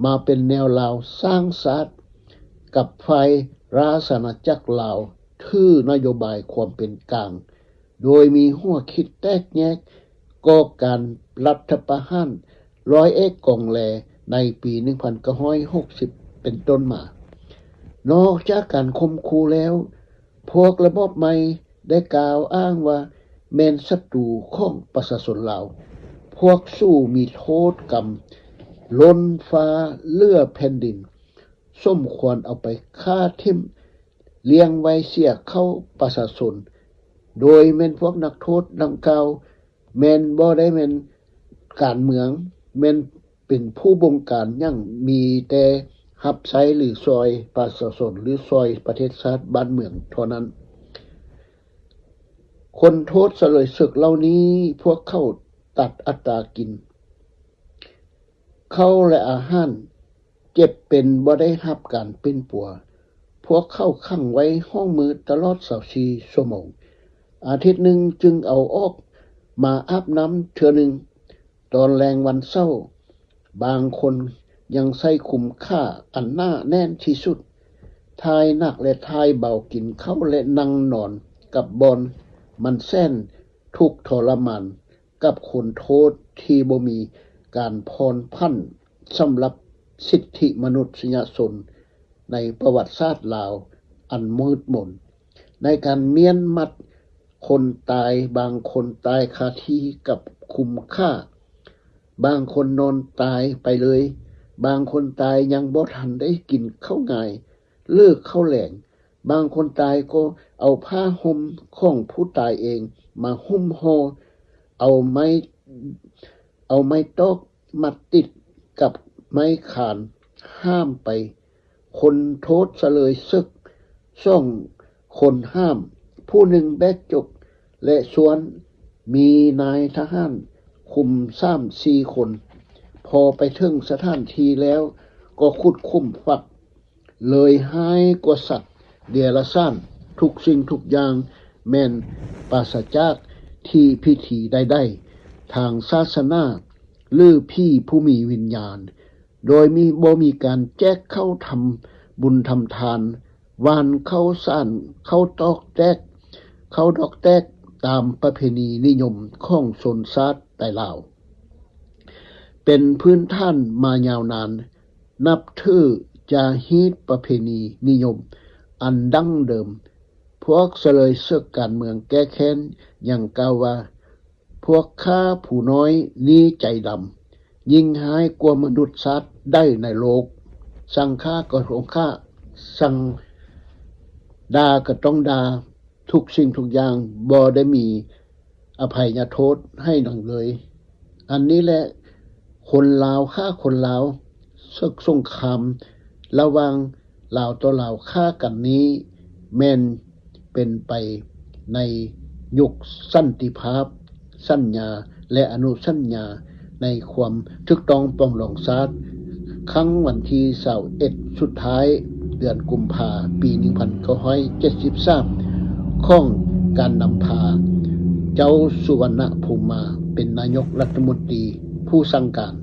ມາເປັນແນວລາວສ້າງຊາດ, ກັບຝ່າຍລາຊະອານາຈັກລາວ ຖືນະໂຍບາຍຄວາມເປັນກາງ ໂດຍມີຫົວຄິດແຕກແຍກກໍ່ການລັດຖະປະຫານຮ້ອຍເອກກອງແລ ໃນປີໜຶ່ງພັນເກົ້າຮ້ອຍຫົກສິບເປັນຕົ້ນມາ. ນອກຈາກການຂົ່ມຂູ່ແລ້ວ, ພວກລະບອບໃໝ່ໄດ້ກ່າວອ້າງວ່າແມ່ນສັດຕູຂອງປະຊາຊົນລາວ. ພວກສູມີໂທດກຳລົ້ນຟ້າເຫຼືອແຜ່ນດິນ, ສົມຄວນເອົາໄປຂ້າຖິ້ມ, ລ້ຽງໄວ້ເສຍເຂົ້າປະຊາຊົນ, ໂດຍແມ່ນພວກນັກໂທດດັ່ງກ່າວ ແມ່ນບໍ່ໄດ້ແມ່ນການເມືອງ, ແມ່ນເປັນຜູ້ບົງການຫຍັງ, ມີແຕ່ຮັບໃຊ້ ຫຼື ຊ່ອຍປະຊາຊົນ ຫຼື ຊ່ອຍປະເທດຊາດບ້ານເມືອງເທົ່ານັ້ນ. ຄົນໂທດສະເລີຍເສິກເຫຼົ່ານີ້ ພວກເຂົາຕັດອັດຕາກິນ ເຂົ້າ ແລະ ອາຫານ, ເຈັບເປັນບໍ່ໄດ້ຮັບການປິ່ນປົວ. ພວກເຂົາຂັງໄວ້ຫ້ອງມືດຕະຫຼອດຊາວສີ່ຊົ່ວໂມງ. ອາທິດໜຶ່ງຈຶ່ງເອົາອອກມາອາບນ້ຳເທື່ອໜຶ່ງ. ຕອນແລງວັນເສົາ, ບາງຄົນຍັງໃສ່ຄຸມຂາອັນໜາແໜ້ນທີ່ສຸດ, ຖ່າຍໜັກ ແລະ ຖ່າຍເບົາ, ກິນເຂົ້າ ແລະ ນັ່ງນອນກັບບ່ອນ. ມັນແສນທຸກທໍລະມານ ກັບຄົນໂທດທີ່ບໍ່ມີການຜ່ອນຜັນສຳລັບສິດທິມະນຸດສະຍະຊົນໃນປະຫວັດສາດລາວອັນມືດມົນ, ໃນການມ້ຽນມັດຄົນຕາຍ, ບາງຄົນຕາຍຄາທີ່ກັບຄຸມຂາ, ບາງຄົນນອນຕາຍໄປເລີຍ, ບາງຄົນຕາຍຍັງບໍ່ທັນໄດ້ກິນເຂົ້າງ່າຍ, ເລີກເຂົ້າແລງ, ບາງຄົນຕາຍກໍເອົາຜ້າຫົ່ມຂອງຜູ້ຕາຍເອງມາຫຸ້ມຫໍ່, ເອົາໄມ້ ເອົາໄມ້ຕອກມັດຕິດກັບໄມ້ຄານຫ້າມໄປ. ຄົນໂທດສະເລີຍເສິກສອງຄົນຫ້າມ, ຜູ້ໜຶ່ງແບກຈົກ ແລະ ຊວນ, ມີນາຍທະຫານຄຸມສາມສີ່ຄົນ. ພໍໄປເຖິງສະຖານທີ່ແລ້ວກໍຂຸດຂຸມຝັງ ເລີຍຮ້າຍກວ່າສັດເດຍລະສານ. ທຸກສິ່ງທຸກຢ່າງແມ່ນປາສະຈາກທີ່ພິທີໃດໆທາງສາສະໜາ ຫຼື ຜີຜູ້ມີວິນຍານ, ໂດຍມີ ບໍ່ມີການແຈກເຂົ້າທຳບຸນທຳທານ, ຫວ່ານເຂົ້າສານ, ເຂົ້າຕອກແຕກ, ເຂົ້າດອກແຕກ ຕາມປະເພນີນິຍົມຂອງຊົນຊາດໄຕລາວ ເປັນພື້ນຖານມາຍາວນານ. ນັບຖືຈາຮີດປະເພນີນິຍົມອັນດັ້ງເດີມ. ພວກສະເລີຍເສິກການເມືອງແກ້ແຄ້ນຍັງກ່າວວ່າ, ພວກຂ້າຜູ້ນ້ອຍນີ້ໃຈດຳ, ຍິ່ງຮ້າຍກວ່າມະນຸດຊາດໃດໃນໂລກ. ສັ່ງຂ້າກໍຕ້ອງຂ້າ, ສັ່ງດ່າກໍຕ້ອງດ່າ, ທຸກສິ່ງທຸກຢ່າງບໍ່ໄດ້ມີອະໄພຍະໂທດໃຫ້ຫຍັງເລີຍ. ອັນນີ້ແຫຼະ ຄົນລາວຂ້າຄົນລາວ, ເສິກສົງຄາມລະຫວ່າງລາວຕໍ່ລາວຂ້າກັນນີ້ ແມ່ນເປັນໄປໃນຍຸກສັນຕິພາບ, ສັນຍາ ແລະ ອະນຸສັນຍາ ໃນຄວາມຖືກຕ້ອງປອງດອງຊາດ. ຄັ້ງວັນທີຊາວເອັດ ສຸດທ້າຍເດືອນກຸມພາ ປີໜຶ່ງພັນເກົ້າຮ້ອຍເຈັດສິບສາມ ຂອງການນຳພາເຈົ້າສຸວັນນະພູມມາເປັນນາຍົກລັດຖະມົນຕີຜູ້ສັ່ງການ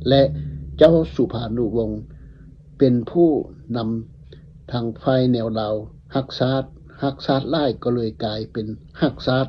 ແລະ ເຈົ້າສຸພານຸວົງ ເປັນຜູ້ນຳທາງຝ່າຍແນວລາວຮັກຊາດ, ຮັກຊາດຫຼາຍກໍເລີຍກາຍເປັນຮັກຊາດ.